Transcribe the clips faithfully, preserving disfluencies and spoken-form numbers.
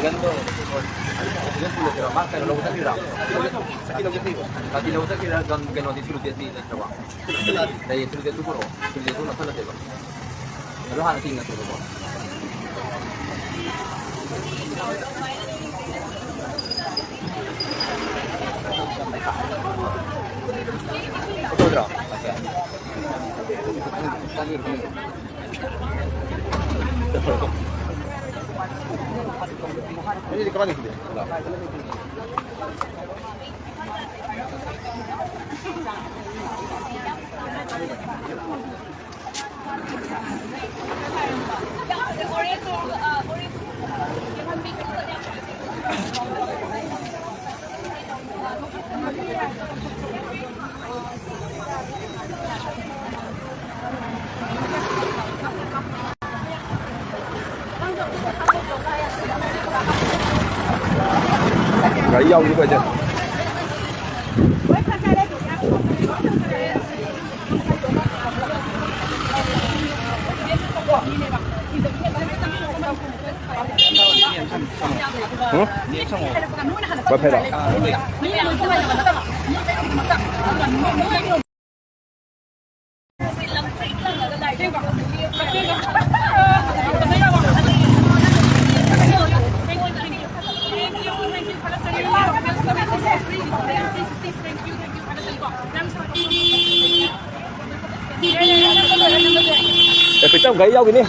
ꯒꯟꯗꯣ ꯑꯣꯛꯁꯤꯖꯟ ꯄꯨꯜꯂꯁꯤꯔꯣ? ꯃꯥ ꯀꯩꯅꯣ ꯂꯧꯕ ꯆꯠꯈꯤꯕ꯭ꯔꯥ? ꯆꯠꯈꯤ ꯂꯧꯕ ꯆꯠꯈꯤꯕ꯭ꯔꯣ? ꯀꯥꯇꯤ ꯂꯧꯕ ꯆꯠꯈꯤꯕ꯭ꯔꯥ? ꯒꯟ ꯀꯩꯅꯣꯗꯤ ꯁꯦꯂꯨꯇꯦꯞꯇꯤ ꯂꯩꯇ꯭ꯔꯕꯣ? ꯂꯩꯌꯦ, ꯁꯦꯂꯨꯇꯦꯞꯇꯨ ꯄꯨꯔꯛꯑꯣ꯫ ꯁꯦꯂꯨꯇꯦꯞꯇꯨ ꯅꯛꯁꯜꯂꯁꯦꯕ꯫ ꯑꯗꯨ ꯍꯥꯟꯅ ꯆꯤꯡꯉꯁꯦꯕꯀꯣ꯫ ꯐꯣꯇꯣꯗ꯭ꯔꯣ? ꯑꯣꯀꯦ꯫ ꯑꯗꯨꯗꯤ ꯀꯃꯥꯏꯅ ꯇꯧꯗꯣꯏꯅꯣ? ꯒꯥꯔꯤ ꯌꯥꯎꯁꯤ ꯀꯩꯁꯦ꯫ ꯎꯝ? ꯋꯥꯏꯐꯥꯏꯔꯣ? ꯑꯦ, ꯄꯤꯇꯝ, ꯒꯥꯔꯤ ꯌꯥꯎꯈꯤꯅꯤ꯫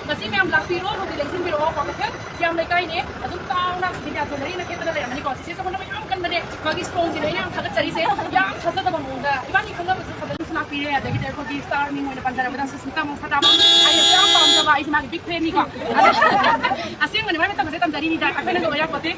ꯉꯁꯤ ꯃꯌꯥꯝ ꯂꯥꯛꯄꯤꯔꯣ, ꯍꯧꯖꯤꯛ ꯂꯦꯡꯁꯤꯟꯕꯤꯔꯛꯑꯣ꯫ ꯀ꯭ꯋꯥꯀꯩꯊꯦꯜ ꯍꯤꯌꯥꯝ ꯂꯩꯀꯥꯏꯅꯦ, ꯑꯗꯨꯝ ꯆꯥꯎꯅ ꯕꯤꯗ꯭ꯌꯥ ꯖ꯭ꯋꯦꯂꯔꯤꯅ ꯊꯦꯠꯇꯅ ꯂꯩꯔꯝꯃꯅꯤꯀꯣ꯫ ꯆꯤꯆꯦ ꯁꯣꯝꯗ ꯃꯌꯥꯝ ꯀꯟꯕꯅꯦ, ꯃꯥꯒꯤ ꯁ꯭ꯇꯣꯟꯁꯤꯅ ꯑꯩꯅ ꯌꯥꯝ ꯊꯥꯒꯠꯆꯔꯤꯁꯦ꯫ ꯌꯥꯝ ꯊꯥꯖꯗꯕ ꯃꯑꯣꯡꯗ ꯏꯕꯥꯅꯤ ꯈꯪꯅꯕꯁꯨ ꯐꯖꯅꯁꯨ ꯂꯥꯛꯄꯤꯔꯦ, ꯑꯗꯒꯤꯗꯤ ꯑꯩꯈꯣꯏꯒꯤ ꯁ꯭ꯇꯥꯔ ꯃꯤꯡ ꯑꯣꯏꯅ ꯄꯟꯖꯔꯕꯗ ꯁꯨꯁꯃꯤꯇꯥ ꯃꯣꯡꯁꯥꯗꯥꯕꯝ, ꯑꯩꯅ ꯌꯥꯝ ꯄꯥꯝꯖꯕ, ꯑꯩꯁꯦ ꯃꯥꯒꯤ ꯕꯤꯛ ꯐꯦꯟꯅꯤꯀꯣ꯫ ꯑꯁꯦꯡꯕꯅꯤ, ꯃꯥꯏ ꯃꯇꯝꯁꯦ ꯇꯝꯖꯔꯤꯅꯤꯗ, ꯑꯩꯈꯣꯏꯅ ꯂꯣꯏ ꯌꯥꯄꯣꯠꯇꯦ꯫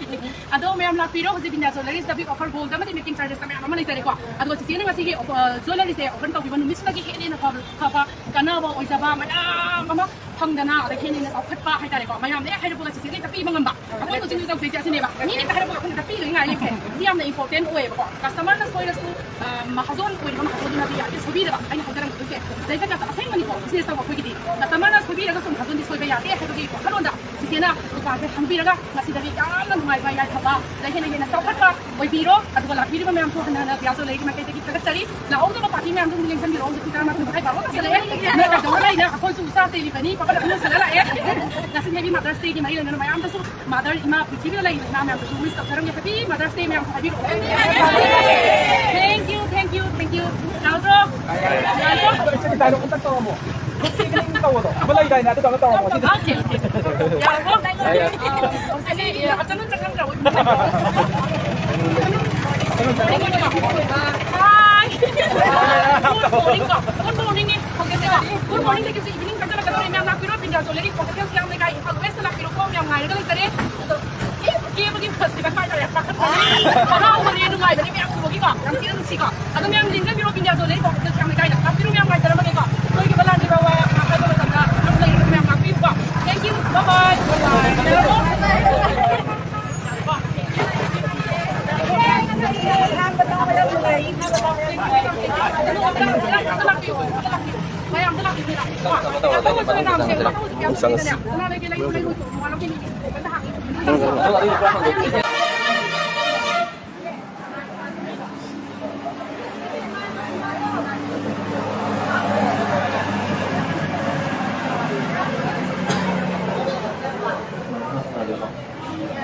ꯑꯗꯣ ꯃꯌꯥꯝ ꯂꯥꯛꯄꯤꯔꯣ, ꯍꯧꯖꯤꯛ ꯕꯤꯗ꯭ꯌꯥ ꯖ꯭ꯋꯦꯂꯔꯤꯁꯇ ꯕꯤꯛ ꯑꯣꯐꯔ, ꯒꯣꯜꯗ ꯑꯃꯗꯤ ꯃꯦꯀꯤꯡ ꯆꯥꯔꯖꯦꯁꯇ ꯃꯌꯥꯝ ꯑꯃ ꯂꯩꯖꯔꯦꯀꯣ꯫ ꯑꯗꯨꯒ ꯆꯤꯆꯦꯅ ꯉꯁꯤꯒꯤ ꯑꯣꯐ-, ꯑ, ꯖ꯭ꯋꯦꯂꯔꯤꯁꯦ ꯑꯣꯄꯟ ꯇꯧꯈꯤꯕ ꯅꯨꯃꯤꯠꯁꯤꯗꯒꯤ ꯍꯦꯟꯅ ꯍꯦꯟꯅ ꯐꯕ, ꯐꯕ, ꯀꯥꯟꯅꯕ ꯑꯣꯏꯖꯕ ꯃꯌꯥꯝ ꯑꯃ ꯐꯪꯗꯅ, ꯑꯗꯒꯤ ꯍꯦꯟꯅ ꯍꯦꯟꯅ ꯆꯥꯎꯈꯠꯄ ꯍꯥꯏꯇꯥꯔꯦꯀꯣ, ꯃꯌꯥꯝꯅ ꯍꯦꯛ ꯍꯥꯏꯔꯛꯄꯒ ꯆꯤꯆꯦꯗ ꯍꯦꯛꯇ ꯄꯤꯕ ꯉꯝꯕ꯫ ꯑꯩꯈꯣꯏ ꯍꯧꯖꯤꯛ ꯍꯧꯖꯤꯛ ꯇꯧꯖꯩꯁꯦ ꯑꯁꯤꯅꯦꯕ, ꯃꯤꯅ ꯍꯦꯛꯇ ꯍꯥꯏꯔꯛꯄꯒ ꯑꯩꯈꯣꯏꯅ ꯍꯦꯛꯇ ꯄꯤꯗꯣꯏ ꯉꯥꯏ ꯂꯩꯈ꯭ꯔꯦ꯫ ꯁꯤ ꯌꯥꯝꯅ ꯏꯝꯄꯣꯔꯇꯦꯟ ꯑꯣꯏꯌꯦꯕꯀꯣ꯫ ꯀꯁꯇꯃꯔꯅ ꯁꯣꯏꯔꯁꯨ, ꯑ, ꯃꯍꯥꯖꯣꯟ ꯑꯣꯏꯔꯤꯕ ꯃꯍꯥꯖꯣꯟꯗꯨꯅꯗꯤ ꯌꯥꯗꯦ, ꯁꯣꯏꯕꯤꯗꯕ꯫ ꯑꯩꯅ ꯍꯥꯏꯖꯔꯝꯕꯗꯨꯁꯦ ꯁꯤꯗꯩꯗ ꯑꯁꯦꯡꯕꯅꯤꯀꯣ, ꯕꯤꯖꯤꯅꯦꯁ ꯇꯧꯕ ꯑꯩꯈꯣꯏꯒꯤꯗꯤ ꯀꯁꯇꯃꯔꯅ ꯁꯣꯏꯕꯤꯔꯒꯁꯨ ꯃꯍꯥꯖꯣꯟꯗꯤ ꯁꯣꯏꯕ ꯌꯥꯗꯦ ꯍꯥꯏꯕꯒꯤ ꯋꯥꯈꯜꯂꯣꯟꯗ ꯆꯤꯆꯦꯅ ꯗꯨꯀꯥꯟꯁꯦ ꯍꯥꯡꯕꯤꯔꯒ ꯉꯁꯤꯗꯒꯤ ꯌꯥꯝꯅ ꯅꯨꯡꯉꯥꯏꯕ, ꯌꯥꯏꯐꯕ, ꯑꯗꯩ ꯍꯦꯟꯅ ꯍꯦꯟꯅ ꯆꯥꯎꯈꯠꯄ ꯑꯣꯏꯕꯤꯔꯣ꯫ ꯑꯗꯨꯒ ꯂꯥꯛꯄꯤꯔꯤꯕ ꯃꯌꯥꯝꯁꯨ ꯍꯟꯅ ꯍꯟꯅ ꯕꯤꯗ꯭ꯌꯥ ꯖ꯭ꯋꯦꯂꯔꯤꯒꯤ ꯃꯥꯏꯀꯩꯗꯒꯤ ꯊꯥꯒꯠꯆꯔꯤ꯫ ꯂꯥꯛꯍꯧꯗꯕ ꯄꯥꯔꯇꯤ ꯃꯌꯥꯝꯗꯨ ꯂꯦꯡꯁꯤꯟꯕꯤꯔꯛꯑꯣ꯫ ꯍꯧꯖꯤꯛ ꯄꯨꯡ ꯇꯔꯥꯃꯥꯊꯣꯏ ꯃꯈꯥꯏ ꯕꯥꯔꯣ ꯇꯥꯁꯜꯂꯛꯑꯦ꯫ ꯅꯣꯏ ꯀꯩꯗꯧꯔ ꯂꯩꯅꯣ? ꯑꯩꯈꯣꯏꯁꯨ ꯏꯆꯥ ꯆꯦꯜꯂꯤꯕꯅꯤ, ꯄꯥꯈꯠ ꯑꯍꯟ ꯌꯧꯁꯜꯂꯛꯑꯦ꯫ ꯉꯁꯤ ꯍꯦꯕꯤ ꯃꯥꯗꯔꯁ ꯗꯦꯒꯤ ꯃꯔꯤ ꯂꯩꯅꯅ ꯃꯌꯥꯝꯗꯁꯨ ꯃꯥꯗꯔ, ꯏꯃꯥ, ꯄ꯭ꯔꯤꯊꯤꯕꯤꯗ ꯂꯩꯔꯤꯕ ꯏꯃꯥ ꯃꯌꯥꯝꯗꯁꯨ ꯋꯤꯁ ꯇꯧꯖꯔꯝꯒꯦ꯫ ꯍꯦꯕꯤ ꯃꯥꯗꯔꯁ ꯗꯦ ꯃꯌꯥꯝꯁꯨ ꯍꯥꯏꯕꯤꯔꯛꯑꯣ꯫ Thank you, thank you, thank you. ꯌꯥꯎꯕ꯭ꯔꯣ? ꯌꯥꯎꯕ꯭ꯔꯣ? ꯗꯥꯏꯂꯣꯒ ꯑꯝꯇ ꯇꯧꯔꯝꯃꯣ꯫ ꯇꯧꯕꯗꯣ ꯑꯃ ꯂꯩꯗꯥꯏꯅꯦ? ꯑꯗꯨꯗꯣ ꯑꯃ ꯇꯧꯔꯝꯃꯣ꯫ ꯁꯤꯗꯤ ꯑꯣꯀꯦ, ꯑꯣꯀꯦ꯫ ꯌꯥꯔꯕꯣ? ꯑ, ꯑꯁꯤꯗꯤ, ꯑ, ꯑꯆꯅꯨ ꯆꯪꯉꯝꯗ꯭ꯔꯕꯣ? ꯍꯥꯏ꯫ Good morning ꯀꯣ꯫ Good morning ꯅꯦ꯫ ꯍꯧꯖꯤꯛꯁꯦ ꯀꯣ꯫ Good morning ꯗꯒꯤ ꯍꯧꯖꯤꯛ evening ꯆꯠꯂꯛꯀꯗꯧꯔꯦ꯫ ꯃꯌꯥꯝ ꯂꯥꯛꯄꯤꯔꯣ, ꯕꯤꯟꯗ꯭ꯌꯥ ꯖ꯭ꯋꯦꯂꯔꯤ, ꯀ꯭ꯋꯥꯀꯩꯊꯦꯜ ꯍꯤꯌꯥꯡ ꯂꯩꯀꯥꯏ, ꯏꯝꯐꯥꯜ ꯋꯦꯁꯇ ꯂꯥꯛꯄꯤꯔꯣꯀꯣ꯫ ꯃꯌꯥꯝ ꯉꯥꯏꯔꯒ ꯂꯩꯖꯔꯦ꯫ ꯑꯗꯣ ꯀꯦꯕ-, ꯀꯦꯕꯒꯤ festival ꯍꯥꯏꯇꯥꯔꯦ꯫ ꯄꯥꯈꯠꯄꯅꯦ꯫ ꯍꯔꯥꯎꯕꯅꯦ, ꯅꯨꯡꯉꯥꯏꯕꯅꯦ, ꯃꯌꯥꯝ ꯎꯕꯒꯤꯀꯣ꯫ ꯌꯥꯝ ꯊꯤꯅ ꯅꯨꯡꯁꯤꯀꯣ꯫ ꯑꯗꯣ ꯃꯌꯥꯝ ꯂꯦꯡꯖꯕꯤꯔꯣ, ꯕꯤꯟꯗ꯭ꯌꯥ ꯖ꯭ꯋꯦꯂꯔꯤ, ꯀ꯭ꯋꯥꯀꯩꯊꯦꯜ ꯍꯤꯌꯥꯡ ꯂꯩꯀꯥꯏꯗ꯫ ꯂꯥꯛꯄꯤꯔꯣ, ꯃꯌꯥꯝ ꯉꯥꯏꯖꯔꯝꯃꯒꯦꯀꯣ꯫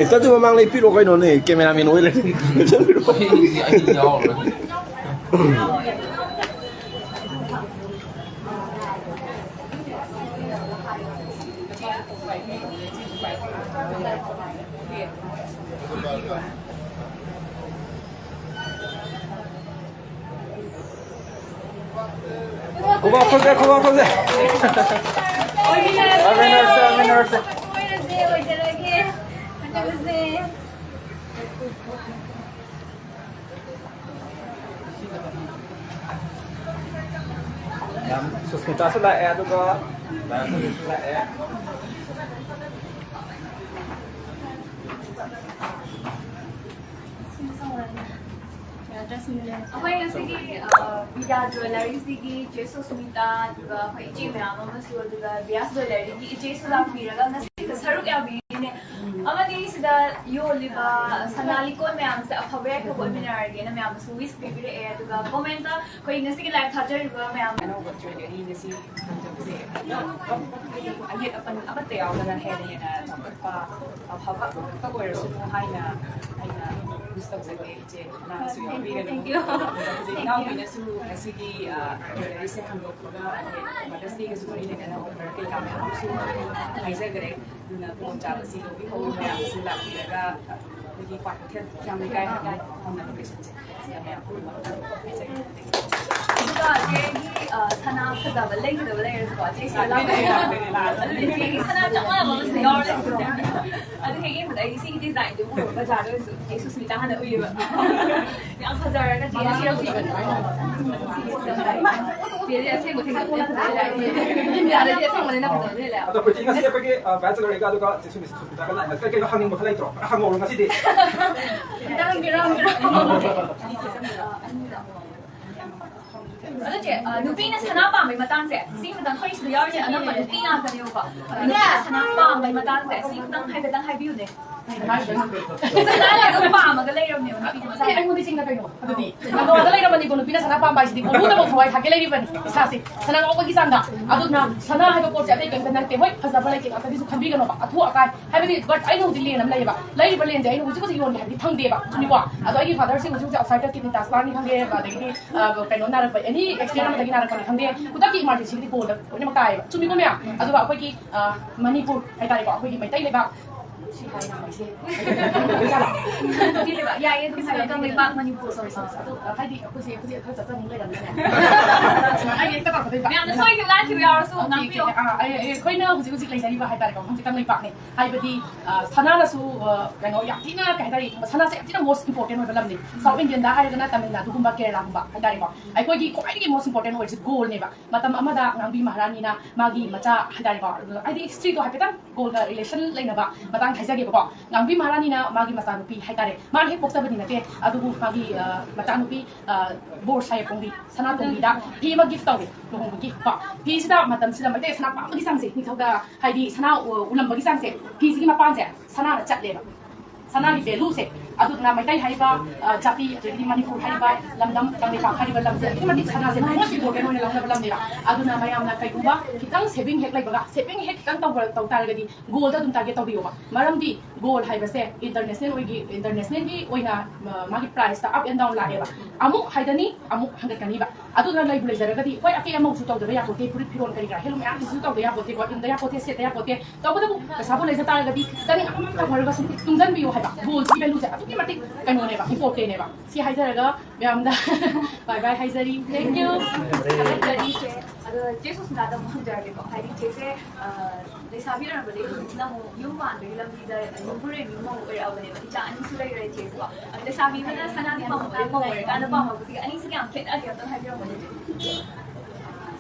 ꯏꯁꯇꯥꯗꯤꯑꯣ ꯃꯃꯥꯡ ꯂꯩ ꯄꯤꯔꯛꯑꯣ ꯀꯩꯅꯣꯅꯦ, ꯀꯦꯃꯦꯔꯥꯃꯦꯟ ꯑꯣꯏ ꯂꯩꯔꯦ꯫ ꯑꯩ, ꯑꯩ ꯌꯥꯎꯔꯔꯣꯏ꯫ ꯈꯨꯕꯥꯛ ꯈꯨꯁꯦ, ꯈꯨꯕꯥꯛ ꯈꯨꯁꯦ꯫ ꯑꯣꯏꯃꯤꯟꯅꯔꯁꯦ, ꯑꯣꯏꯃꯤꯟꯅꯔꯁꯦ꯫ ꯑꯣꯏꯔꯁꯦ, ꯑꯣꯏꯖꯔꯒꯦ꯫ ꯐꯖꯕꯁꯦ꯫ ꯁꯨꯁꯃꯤꯇꯥꯁꯨ ꯂꯥꯛꯑꯦ, ꯑꯗꯨꯒ ꯂꯥꯛꯑꯦ꯫ ꯑꯩꯈꯣꯏ ꯉꯁꯤꯒꯤ, ꯑ, ꯕꯤꯗ꯭ꯌꯥ ꯖ꯭ꯋꯦꯂꯔꯤꯁꯤꯒꯤ ꯆꯦ ꯁꯨꯁꯃꯤꯇꯥ, ꯑꯗꯨꯒ ꯑꯩꯈꯣꯏ ꯏꯆꯦ ꯃꯌꯥꯝ ꯑꯃꯁꯨ, ꯑꯗꯨꯒ ꯕꯤꯌꯥꯁ ꯖ꯭ꯋꯦꯂꯔꯤꯒꯤ ꯏꯆꯦꯁꯨ ꯂꯥꯛꯄꯤꯔꯒ ꯉꯁꯤꯗ ꯁꯔꯨꯛ ꯌꯥꯕꯤꯔꯤꯅꯦ꯫ ꯑꯃꯗꯤ ꯁꯤꯗ ꯌꯣꯜꯂꯤꯕ ꯁꯅꯥ ꯂꯤꯛꯀꯣꯟ ꯃꯌꯥꯝꯁꯦ ꯑꯐꯕ ꯌꯥꯏꯐꯕ ꯑꯣꯏꯃꯤꯟꯅꯔꯒꯦꯅ ꯃꯌꯥꯝꯅꯁꯨ ꯋꯤꯁ ꯄꯤꯕꯤꯔꯛꯑꯦ꯫ ꯑꯗꯨꯒ ꯀꯣꯃꯦꯟꯇ ꯑꯩꯈꯣꯏ ꯉꯁꯤꯒꯤ ꯂꯥꯏꯚ ꯊꯥꯖꯔꯤꯕ ꯃꯌꯥꯝ ꯑꯅꯧꯕ ꯖ꯭ꯋꯦꯂꯔꯤ ꯉꯁꯤ ꯐꯪꯖꯕꯁꯦ ꯑꯌꯦꯠ ꯑꯄꯟ ꯑꯃꯠꯇ ꯌꯥꯎꯗꯅ ꯍꯦꯟꯅ ꯍꯦꯟꯅ ꯆꯥꯎꯈꯠꯄ ꯑꯐꯕ ꯈꯛꯇ ꯑꯣꯏꯔꯁꯅꯨ ꯍꯥꯏꯅ ꯑꯩꯅ ꯋꯤꯁ ꯇꯧꯖꯒꯦ꯫ ꯏꯆꯦ ꯅꯪꯁꯨ ꯌꯥꯎꯕꯤꯒꯅꯨ꯫ Thank you. ꯍꯧꯖꯤꯛ ꯏꯅꯥꯎꯄꯤꯅꯁꯨ ꯉꯁꯤꯒꯤ, ꯑ, ꯖ꯭ꯋꯦꯂꯔꯤꯁꯦ ꯍꯥꯡꯗꯣꯛꯄꯒ ꯃꯗꯔꯁ ꯗꯦꯒꯁꯨ ꯃꯔꯤ ꯂꯩꯅꯅ ꯑꯣꯐꯔ ꯀꯩꯀꯥ ꯃꯌꯥꯝ ꯑꯃꯁꯨ ꯍꯥꯏꯖꯈ꯭ꯔꯦ꯫ ꯑꯗꯨꯅ ꯈꯨꯗꯣꯡꯆꯥꯕꯁꯤ ꯂꯧꯕꯤꯍꯧꯕ ꯃꯌꯥꯝꯁꯨ ꯂꯥꯛꯄꯤꯔꯒ ꯑꯩꯈꯣꯏꯒꯤ ꯀ꯭ꯋꯥꯀꯩꯊꯦꯜ ꯍꯤꯌꯥꯡ ꯂꯩꯀꯥꯏ ꯍꯥꯏꯇꯥꯔꯦ, ꯃꯐꯝꯗ ꯂꯣꯀꯦꯁꯟꯁꯦ꯫ ꯁꯤꯗ ꯃꯌꯥꯝ ꯄꯨꯝꯅꯃꯛꯇ ꯍꯥꯏꯖꯒꯦ꯫ ꯑꯗꯨꯒ ꯆꯦꯒꯤ, ꯑ, ꯁꯅꯥ ꯐꯖꯕ ꯂꯩꯒꯗꯕ ꯂꯩꯔꯁꯨꯀꯣ, ꯆꯦ ꯁꯤꯗ ꯂꯥꯛꯄꯤꯔꯒ ꯑꯗꯨꯗꯤ ꯆꯦꯒꯤ ꯁꯅꯥ ꯆꯞ ꯃꯥꯟꯅꯕ ꯑꯃꯁꯨ ꯌꯥꯎꯔꯦ꯫ ꯑꯗꯨ ꯍꯦꯛ ꯌꯦꯡꯕꯗ ꯑꯩ ꯁꯤꯒꯤ ꯗꯤꯖꯥꯏꯟꯗꯨ ꯎꯔꯒ ꯕꯖꯥꯔꯗ ꯑꯣꯏꯔꯁꯨ ꯑꯩ ꯁꯨꯁꯃꯤꯇꯥ ꯍꯥꯟꯅ ꯎꯏꯌꯦꯕ꯫ ꯌꯥꯝ ꯐꯖꯔꯒ ꯆꯦꯅ ꯁꯤꯔꯛꯈꯤꯕꯅꯦ꯫ ꯆꯦꯁꯦ ꯑꯁꯦꯡꯕ ꯊꯦꯡꯅꯕꯅꯦ ꯐꯖꯩ ꯍꯥꯏꯁꯦ꯫ ꯏꯟꯗꯤꯌꯥꯗꯗꯤ ꯑꯁꯦꯡꯕꯅꯦꯅ ꯐꯖꯕ ꯍꯦꯜꯂꯦ꯫ ꯑꯗꯣ ꯑꯩꯈꯣꯏ ꯉꯁꯤ ꯑꯩꯈꯣꯏꯒꯤ, ꯑ, ꯕꯦꯆꯂꯔ ꯑꯗꯨꯒ ꯆꯦ ꯁꯨꯁꯃꯤꯇꯥꯒ ꯂꯥꯛꯑꯦ꯫ ꯀꯩ ꯀꯩꯅꯣ ꯍꯪꯅꯤꯡꯕ ꯈꯔ ꯂꯩꯇ꯭ꯔꯣ? ꯈꯔ ꯍꯪꯍꯧꯔꯣ ꯉꯁꯤꯗꯤ꯫ ꯈꯤꯇꯪ ꯍꯪꯕꯤꯔꯣ, ꯍꯪꯕꯤꯔꯣ꯫ ꯑꯗꯣ ꯆꯦ, ꯑ, ꯅꯨꯄꯤꯅ ꯁꯅꯥ ꯄꯥꯝꯕꯩ ꯃꯇꯥꯡꯁꯦ, ꯁꯤ ꯈꯇꯪ, ꯑꯩꯈꯣꯏ ꯁꯤꯗ ꯌꯥꯎꯔꯤꯁꯦ ꯑꯅꯝꯕ ꯅꯨꯄꯤ ꯉꯥꯛꯇꯅꯦꯕꯀꯣ꯫ ꯑꯗꯣ ꯅꯨꯄꯤꯅ ꯁꯅꯥ ꯄꯥꯝꯕꯩ ꯃꯇꯥꯡꯁꯦ, ꯁꯤ ꯈꯇꯪ ꯍꯥꯏꯐꯦꯠꯇꯪ ꯍꯥꯏꯕꯤꯌꯨꯅꯦ꯫ ꯁꯅꯥꯅ ꯑꯗꯨꯝ ꯄꯥꯝꯃꯒ ꯂꯩꯔꯕꯅꯦꯕ ꯅꯨꯄꯤꯗꯤ ꯃꯁꯥ꯫ ꯑꯦ, ꯑꯩꯉꯣꯟꯗ ꯆꯤꯡꯅ ꯀꯩꯅꯣ? ꯑꯗꯨꯗꯤ ꯅꯪꯉꯣꯟꯗ ꯂꯩꯔꯕꯅꯤꯀꯣ, ꯅꯨꯄꯤꯅ ꯁꯅꯥ ꯄꯥꯝꯕ ꯍꯥꯏꯁꯤꯗꯤ ꯀꯣꯂꯨꯗꯐꯥꯎ ꯊꯋꯥꯏ ꯊꯥꯛꯀꯦ ꯂꯩꯔꯤꯕꯅꯤ ꯏꯁꯥꯁꯦ꯫ ꯁꯅꯥ ꯉꯥꯎꯕꯒꯤ ꯆꯥꯡꯗ꯫ ꯑꯗꯨꯅ ꯁꯅꯥ ꯍꯥꯏꯕ ꯄꯣꯠꯁꯦ ꯑꯇꯩ ꯀꯩꯝꯇ ꯅꯠꯇꯦ꯫ ꯍꯣꯏ, ꯐꯖꯕ ꯂꯩꯇꯦ ꯉꯥꯛꯇꯒꯤꯁꯨ ꯈꯟꯕꯤꯒꯅꯣꯕ, ꯑꯊꯨ ꯑꯀꯥꯏ꯫ ꯍꯥꯏꯕꯗꯤ, but ꯑꯩꯅ ꯍꯧꯖꯤꯛ ꯂꯦꯟ ꯑꯃ ꯂꯩꯌꯦꯕ, ꯂꯩꯔꯤꯕ ꯂꯦꯟꯁꯦ ꯑꯩꯅ ꯍꯧꯖꯤꯛ ꯍꯧꯖꯤꯛ ꯌꯣꯟꯒꯦ ꯍꯥꯏꯕꯗꯤ ꯐꯪꯗꯦꯕ, ꯆꯨꯝꯃꯤꯀꯣ? ꯑꯗꯣ ꯑꯩꯒꯤ ꯐꯥꯗꯔꯁꯦ ꯍꯧꯖꯤꯛ ꯍꯧꯖꯤꯛ ꯑꯥꯎꯠꯁꯥꯏꯗꯇ ꯀꯤꯗꯅꯤ ꯇ꯭ꯔꯥꯟꯁꯄ꯭ꯂꯥꯟꯅꯤ ꯈꯪꯗꯦ, ꯑꯗꯒꯤꯗꯤ, ꯑ, ꯀꯩꯅꯣ ꯅꯥꯔꯛꯄ, ꯑꯦꯅꯤ ꯑꯦꯛꯁꯤꯗꯦꯟ ꯑꯃꯗꯒꯤ ꯅꯥꯔꯛꯄꯅꯤ ꯈꯪꯗꯦ, ꯈꯨꯗꯛꯀꯤ ꯏꯃꯥꯔꯖꯦꯟꯁꯤꯒꯤꯗꯤ ꯒꯣꯜꯗ ꯂꯣꯏꯅꯃꯛ ꯇꯥꯏꯌꯦꯕ, ꯆꯨꯝꯃꯤꯀꯣ ꯃꯌꯥꯝ? ꯑꯗꯨꯒ ꯑꯩꯈꯣꯏꯒꯤ, ꯑ, ꯃꯅꯤꯄꯨꯔ ꯍꯥꯏꯇꯥꯔꯦꯀꯣ, ꯑꯩꯈꯣꯏꯒꯤ ꯃꯩꯇꯩ ꯂꯩꯕꯥꯛ, ꯁꯤ ꯍꯥꯏ ꯉꯝꯃꯣꯏꯁꯦ꯫ ꯌꯥꯏꯌꯦ, ꯑꯗꯨꯝ ꯍꯥꯏꯌꯣ, ꯀꯪꯂꯩꯄꯥꯛ ꯃꯅꯤꯄꯨꯔ꯫ ꯁꯣꯔꯤ, ꯁꯣꯔꯤ, ꯁꯣꯔꯤ꯫ ꯑꯗꯣ, ꯍꯥꯏꯗꯤ ꯑꯩꯈꯣꯏꯁꯦ ꯍꯧꯖꯤꯛ ꯈꯔ ꯆꯠꯆꯅꯤꯡ ꯂꯩꯔꯝꯃꯤꯅꯦ꯫ ꯑꯩ ꯍꯦꯛꯇ ꯀꯥꯎꯊꯣꯛꯏꯕ꯫ ꯃꯌꯥꯝꯅ ꯁꯣꯏꯈꯤꯕ ꯂꯥꯟꯈꯤꯕ ꯌꯥꯎꯔꯁꯨ ꯑꯣꯀꯦ, ꯉꯥꯛꯄꯤꯌꯣ꯫ ꯑꯣꯀꯦ, ꯑꯥ, ꯑꯩ, ꯑꯩ, ꯑꯩꯈꯣꯏꯅ ꯍꯧꯖꯤꯛ ꯍꯧꯖꯤꯛ ꯂꯩꯖꯔꯤꯕ ꯍꯥꯏꯇꯥꯔꯦꯀꯣ, ꯃꯐꯝꯁꯦ ꯀꯪꯂꯩꯄꯥꯛꯅꯦ꯫ ꯍꯥꯏꯕꯗꯤ, ꯑ, ꯁꯅꯥꯅꯁꯨ, ꯑ, ꯀꯩꯅꯣ, ꯌꯥꯝ ꯊꯤꯅ, ꯀꯩ ꯍꯥꯏꯇꯥꯔꯦ, ꯁꯅꯥꯁꯦ ꯌꯥꯝ ꯊꯤꯅ most important ꯑꯣꯏꯕ ꯂꯝꯅꯤ꯫ ꯁꯥꯎꯠ ꯏꯟꯗꯤꯌꯟꯗ ꯍꯥꯏꯔꯒꯅ ꯇꯥꯃꯤꯜ ꯅꯥꯗꯨꯒꯨꯝꯕ, ꯀꯦꯔꯂꯥꯒꯨꯝꯕ ꯍꯥꯏꯇꯥꯔꯦꯀꯣ꯫ ꯑꯩꯈꯣꯏꯒꯤ ꯈ꯭ꯋꯥꯏꯗꯒꯤ most important ꯑꯣꯏꯔꯤꯁꯦ ꯒꯣꯜꯅꯦꯕ꯫ ꯃꯇꯝ ꯑꯃꯗ ꯉꯥꯡꯕꯤ ꯃꯍꯥꯔꯥꯅꯤꯅ ꯃꯥꯒꯤ ꯃꯆꯥ ꯍꯥꯏꯇꯥꯔꯦꯀꯣ, ꯍꯥꯏꯗꯤ historyꯗꯣ ꯍꯥꯏꯐꯦꯠꯇꯪ ꯒꯣꯜꯒ relation ꯂꯩꯅꯕ ꯃꯇꯥꯡ ꯍꯥꯏꯖꯒꯦꯕꯀꯣ꯫ ꯉꯥꯡꯕꯤ ꯃꯍꯥꯔꯥꯅꯤꯅ ꯃꯥꯒꯤ ꯃꯆꯥꯅꯨꯄꯤ ꯍꯥꯏꯇꯥꯔꯦ, ꯃꯥꯅ ꯍꯦꯛ ꯄꯣꯛꯆꯕꯗꯤ ꯅꯠꯇꯦ, ꯑꯗꯨꯕꯨ ꯃꯥꯒꯤ, ꯑ, ꯃꯆꯥꯅꯨꯄꯤ, ꯑ, ꯕꯣꯔ ꯁꯥꯍꯦꯕ ꯀꯣꯡꯕꯤ, ꯁꯅꯥꯇꯣꯝꯕꯤꯗ ꯐꯤ ꯑꯃ gift ꯇꯧꯋꯦ ꯂꯨꯍꯣꯡꯕꯒꯤ ꯀꯣ꯫ ꯐꯤꯁꯤꯗ ꯃꯇꯝꯁꯤꯗ ꯃꯩꯇꯩ ꯁꯅꯥ ꯄꯥꯝꯕꯒꯤ ꯆꯥꯡꯁꯦ, ꯅꯤꯡꯊꯧꯗ ꯍꯥꯏꯗꯤ ꯁꯅꯥ, ꯑ, ꯎꯂꯝꯕꯒꯤ ꯆꯥꯡꯁꯦ, ꯐꯤꯁꯤꯒꯤ ꯃꯄꯥꯟꯁꯦ ꯁꯅꯥꯅ ꯆꯠꯂꯦꯕ꯫ ꯁꯅꯥꯒꯤ valueꯁꯦ꯫ ꯑꯗꯨꯗꯨꯅ ꯃꯩꯇꯩ ꯍꯥꯏꯔꯤꯕ, ꯑ, ꯖꯥꯇꯤ, ꯑꯗꯒꯤꯗꯤ ꯃꯅꯤꯄꯨꯔ ꯍꯥꯏꯔꯤꯕ ꯂꯝꯗꯝ, ꯀꯪꯂꯩꯄꯥꯛ ꯍꯥꯏꯔꯤꯕ ꯂꯝꯁꯦ ꯑꯗꯨꯛꯀꯤ ꯃꯇꯤꯛ ꯁꯅꯥꯁꯦ most important ꯑꯣꯏꯅ ꯂꯧꯅꯕ ꯂꯝꯅꯦꯕ꯫ ꯑꯗꯨꯅ ꯃꯌꯥꯝꯅ ꯀꯩꯒꯨꯝꯕ ꯈꯤꯇꯪ saving ꯍꯦꯛ ꯂꯩꯕꯒ, saving ꯍꯦꯛ ꯈꯤꯇꯪ ꯇꯧꯕ, ꯇꯧ ꯇꯥꯔꯒꯗꯤ ꯒꯣꯜꯗ ꯑꯗꯨꯝ target ꯇꯧꯕꯤꯌꯣꯕ꯫ ꯃꯔꯝꯗꯤ ꯒꯣꯜ ꯍꯥꯏꯕꯁꯦ international ꯑꯣꯏꯒꯤ, internationalꯒꯤ ꯑꯣꯏꯅ, ꯑ, ꯃꯥꯒꯤ priceꯇ up and down ꯂꯥꯛꯑꯦꯕ꯫ ꯑꯃꯨꯛ ꯍꯥꯏꯗꯅꯤ, ꯑꯃꯨꯛ ꯍꯟꯒꯠꯀꯅꯤꯕ꯫ ꯑꯗꯨꯅ ꯂꯩꯕꯨ ꯂꯩꯖꯔꯒꯗꯤ, ꯍꯣꯏ, ꯑꯇꯩ ꯑꯃꯁꯨ ꯇꯧꯗꯕ ꯌꯥꯄꯣꯠꯇꯦ, ꯐꯨꯔꯤꯠ ꯐꯤꯔꯣꯜ ꯀꯔꯤ ꯀꯔꯥ, ꯍꯦꯟꯂꯨꯝ ꯃꯌꯥꯝꯁꯤꯁꯨ ꯇꯧꯗ ꯌꯥꯄꯣꯠꯇꯦꯀꯣ, ꯏꯟꯗ ꯌꯥꯄꯣꯠꯇꯦ, ꯁꯦꯠꯇ ꯌꯥꯄꯣꯠꯇꯦ꯫ ꯇꯧꯕꯇꯕꯨ ꯄꯩꯁꯥꯕꯨ ꯂꯩꯖ ꯇꯥꯔꯒꯗꯤ ꯆꯥꯅꯤꯡ ꯑꯃꯃꯝ ꯇꯧꯈ꯭ꯔꯒꯁꯨ ꯇꯨꯡꯁꯤꯟꯕꯤꯌꯨ ꯍꯥꯏꯕ꯫ ꯒꯣꯜꯁꯤꯒꯤ valueꯁꯦ ꯑꯗꯨꯛꯀꯤ ꯃꯇꯤꯛ ꯀꯩꯅꯣꯅꯦꯕ, importantꯅꯦꯕ꯫ ꯁꯤ ꯍꯥꯏꯖꯔꯒ ꯃꯌꯥꯝꯗ bye bye ꯍꯥꯏꯖꯔꯤ꯫ Thank you꯫ ꯊꯥꯒꯠꯆꯔꯤ ꯆꯦ꯫ ꯑꯗꯣ ꯆꯦ ꯁꯨꯁꯃꯤꯇꯥꯗ ꯑꯃꯨꯛ ꯍꯪꯖꯔꯒꯦꯀꯣ꯫ ꯍꯥꯏꯗꯤ ꯆꯦꯁꯦ, ꯑ, ꯂꯩꯁꯥꯕꯤ ꯑꯣꯏꯔꯝꯕꯗꯒꯤ ꯍꯧꯖꯤꯛꯅ ꯑꯃꯨꯛ ꯌꯨꯝ ꯄꯥꯟꯕꯒꯤ ꯂꯝꯕꯤꯗ ꯌꯨꯝꯕꯨꯔꯦꯝꯕꯤ ꯑꯃ ꯑꯣꯏꯔꯛꯑꯕꯅꯦꯕ꯫ ꯏꯆꯥ ꯑꯅꯤꯁꯨ ꯂꯩꯔꯦ ꯆꯦꯁꯦꯀꯣ꯫ ꯑꯗꯣ ꯂꯩꯁꯥꯕꯤ ꯑꯃꯅ ꯁꯅꯥꯗꯤ ꯄꯥꯝꯃꯛꯄꯗꯒꯤ ꯃꯧ ꯑꯣꯏꯔꯀꯥꯟꯗ ꯄꯥꯝꯃꯛꯄꯁꯤꯒ ꯑꯅꯤꯁꯤꯒ ꯌꯥꯝ ꯈꯦꯠꯅꯔꯦ, ꯑꯝꯇꯪ ꯍꯥꯏꯕꯤꯔꯝꯃꯣꯅꯦ ꯆꯦ꯫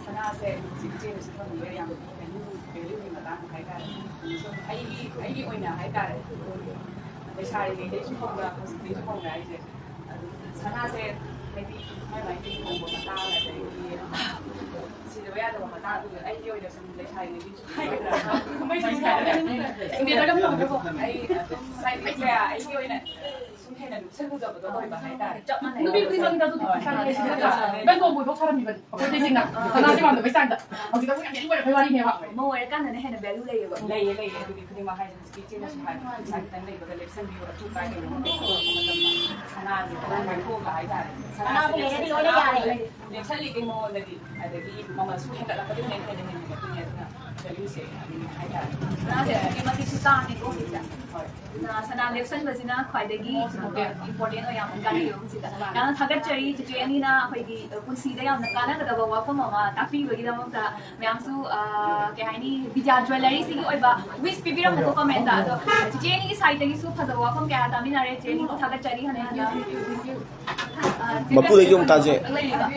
ꯁꯅꯥꯁꯦ ꯍꯧꯖꯤꯛ ꯏꯆꯦꯅꯁꯨ ꯈꯪꯉꯤꯗ ꯌꯥꯝ value, valueꯒꯤ ꯃꯇꯥꯡ ꯍꯥꯏꯇꯥꯔꯦ꯫ ꯁꯨꯝ ꯑꯩꯒꯤ, ꯑꯩꯒꯤ ꯑꯣꯏꯅ ꯍꯥꯏꯇꯥꯔꯦ, ꯂꯩꯁꯥꯔꯤꯉꯩꯗꯩꯁꯨ ꯈꯪꯕ, ꯍꯧꯖꯤꯛꯇꯩꯁꯨ ꯈꯪꯕ ꯍꯥꯏꯁꯦ꯫ ꯑꯗꯨ ꯁꯅꯥꯁꯦ ꯍꯥꯏꯗꯤ ꯃꯥꯏ ꯃꯥꯏꯒꯤ ꯂꯨꯍꯣꯡꯕ ꯃꯇꯥꯡ ꯍꯥꯏꯗꯤ ꯑꯩꯒꯤ ꯑꯣꯏꯅ ꯁꯨꯝ ꯂꯩꯁꯥꯔꯤꯉꯩꯒꯤ ꯁꯨꯝ ꯍꯥꯏꯒꯗ꯭ꯔꯥ? ꯁꯨꯝ ꯍꯦꯟꯅ ꯂꯨꯞꯁꯜꯂꯨꯗꯕꯗꯣ ꯑꯣꯏꯕ ꯍꯥꯏꯇꯥꯔꯦ꯫ ꯆꯞ ꯃꯥꯟꯅꯩ꯫ ꯅꯨꯄꯤ ꯈꯨꯗꯤꯡꯃꯛꯇ ꯑꯗꯨꯗꯤ ꯍꯣꯏ꯫ ꯅꯪ ꯀꯣꯡ ꯀꯣꯏꯕ ꯐꯔꯝꯃꯤꯕꯅꯤ꯫ ꯑꯩꯈꯣꯏ ꯇꯩꯁꯤꯡꯅ ꯁꯅꯥꯁꯦ ꯃꯥꯟꯗꯕꯩ ꯆꯥꯡꯗ꯫ ꯍꯧꯖꯤꯛꯇ ꯑꯃꯨꯛ ꯌꯥꯝ ꯌꯦꯡꯅꯤꯡꯕ ꯑꯩꯈꯣꯏ ꯋꯥꯔꯤꯅꯦꯕ꯫ ꯃꯧ ꯑꯣꯏꯔꯀꯥꯟꯗꯅ ꯍꯦꯟꯅ ꯚꯦꯂꯨ ꯂꯩꯌꯦꯕ꯫ ꯂꯩꯌꯦ, ꯂꯩꯌꯦ꯫ ꯑꯗꯨꯗꯤ ꯈꯨꯗꯤꯡꯃꯛ ꯍꯥꯏꯗꯤ ꯍꯧꯖꯤꯛꯀꯤ ꯏꯆꯦꯅꯁꯨ ꯍꯥꯏꯕ, ꯄꯩꯁꯥ ꯈꯤꯇꯪ ꯂꯩꯕꯗ ꯂꯦꯞꯁꯟꯕꯤꯌꯨ, ꯑꯆꯨ ꯀꯥꯏ ꯀꯩꯅꯣ ꯁꯅꯥꯁꯦ ꯈꯤꯇꯪ ꯀꯥꯏꯊꯣꯛꯑꯒ ꯍꯥꯏꯇꯥꯔꯦ꯫ ꯁꯅꯥꯁꯦ ꯂꯩꯔꯗꯤ ꯂꯣꯏꯅ ꯌꯥꯔꯦ꯫ ꯂꯦꯞꯁꯜꯂꯤꯒꯩ ꯃꯉꯣꯟꯗꯗꯤ, ꯑꯗꯒꯤ ꯃꯃꯜꯁꯨ ꯍꯦꯟꯒꯠꯂꯛꯄꯗꯨꯅ ꯍꯦꯟꯅ ꯍꯦꯟꯅ ꯍꯦꯟꯒꯠꯂꯛꯇꯣꯏꯅꯦ꯫ ꯑꯗꯨꯅ ꯚꯦꯂꯨꯁꯦ ꯑꯗꯨꯝ ꯍꯥꯏꯇꯥꯔꯦ꯫ ꯁꯅꯥꯁꯦ ꯑꯗꯨꯛꯀꯤ ꯃꯇꯤꯛꯁꯨ ꯇꯥꯡꯉꯦꯀꯣ ꯍꯧꯖꯤꯛꯁꯦ꯫ ꯍꯣꯏ꯫ ꯑꯗꯨꯅ ꯁꯅꯥ ꯂꯦꯞꯁꯟꯕꯁꯤꯅ ꯈ꯭ꯋꯥꯏꯗꯒꯤ ꯏꯝꯄꯣꯔꯇꯦꯟ ꯑꯣꯏ, ꯌꯥꯝ ꯀꯥꯟꯅꯩꯌꯦꯕ ꯍꯧꯖꯤꯛꯇ꯫ ꯌꯥꯝꯅ ꯊꯥꯒꯠꯆꯔꯤ ꯆꯤꯆꯦ ꯑꯅꯤꯅ ꯑꯩꯈꯣꯏꯒꯤ ꯄꯨꯟꯁꯤꯗ ꯌꯥꯝꯅ ꯀꯥꯟꯅꯒꯗꯕ ꯋꯥꯐꯝ ꯑꯃ ꯇꯥꯛꯄꯤꯕꯒꯤꯗꯃꯛꯇ꯫ ꯃꯌꯥꯝꯁꯨ, ꯑ, ꯀꯩ ꯍꯥꯏꯅꯤ, ꯕꯤꯖꯥ ꯖ꯭ꯋꯦꯂꯔꯤꯁꯤꯒꯤ ꯑꯣꯏꯕ ꯋꯤꯁ ꯄꯤꯕꯤꯔꯝꯃꯨꯀꯣ ꯀꯣꯃꯦꯟꯇ꯫ ꯑꯗꯣ ꯆꯤꯆꯦ ꯑꯅꯤꯒꯤ ꯁꯥꯏꯠꯇꯒꯤꯁꯨ ꯐꯖꯕ ꯋꯥꯐꯝ ꯀꯌꯥ ꯇꯥꯃꯤꯟꯅꯔꯦ꯫ ꯆꯤꯆꯦ ꯑꯅꯤꯕꯨ ꯊꯥꯒꯠꯆꯔꯤ ꯍꯟꯅ ꯍꯟꯅ꯫ ꯑ, ꯆꯤꯆꯦ ꯃꯄꯨꯗꯒꯤ ꯑꯃꯨꯛ ꯇꯥꯖꯩ꯫ ꯂꯩꯔꯤꯕ,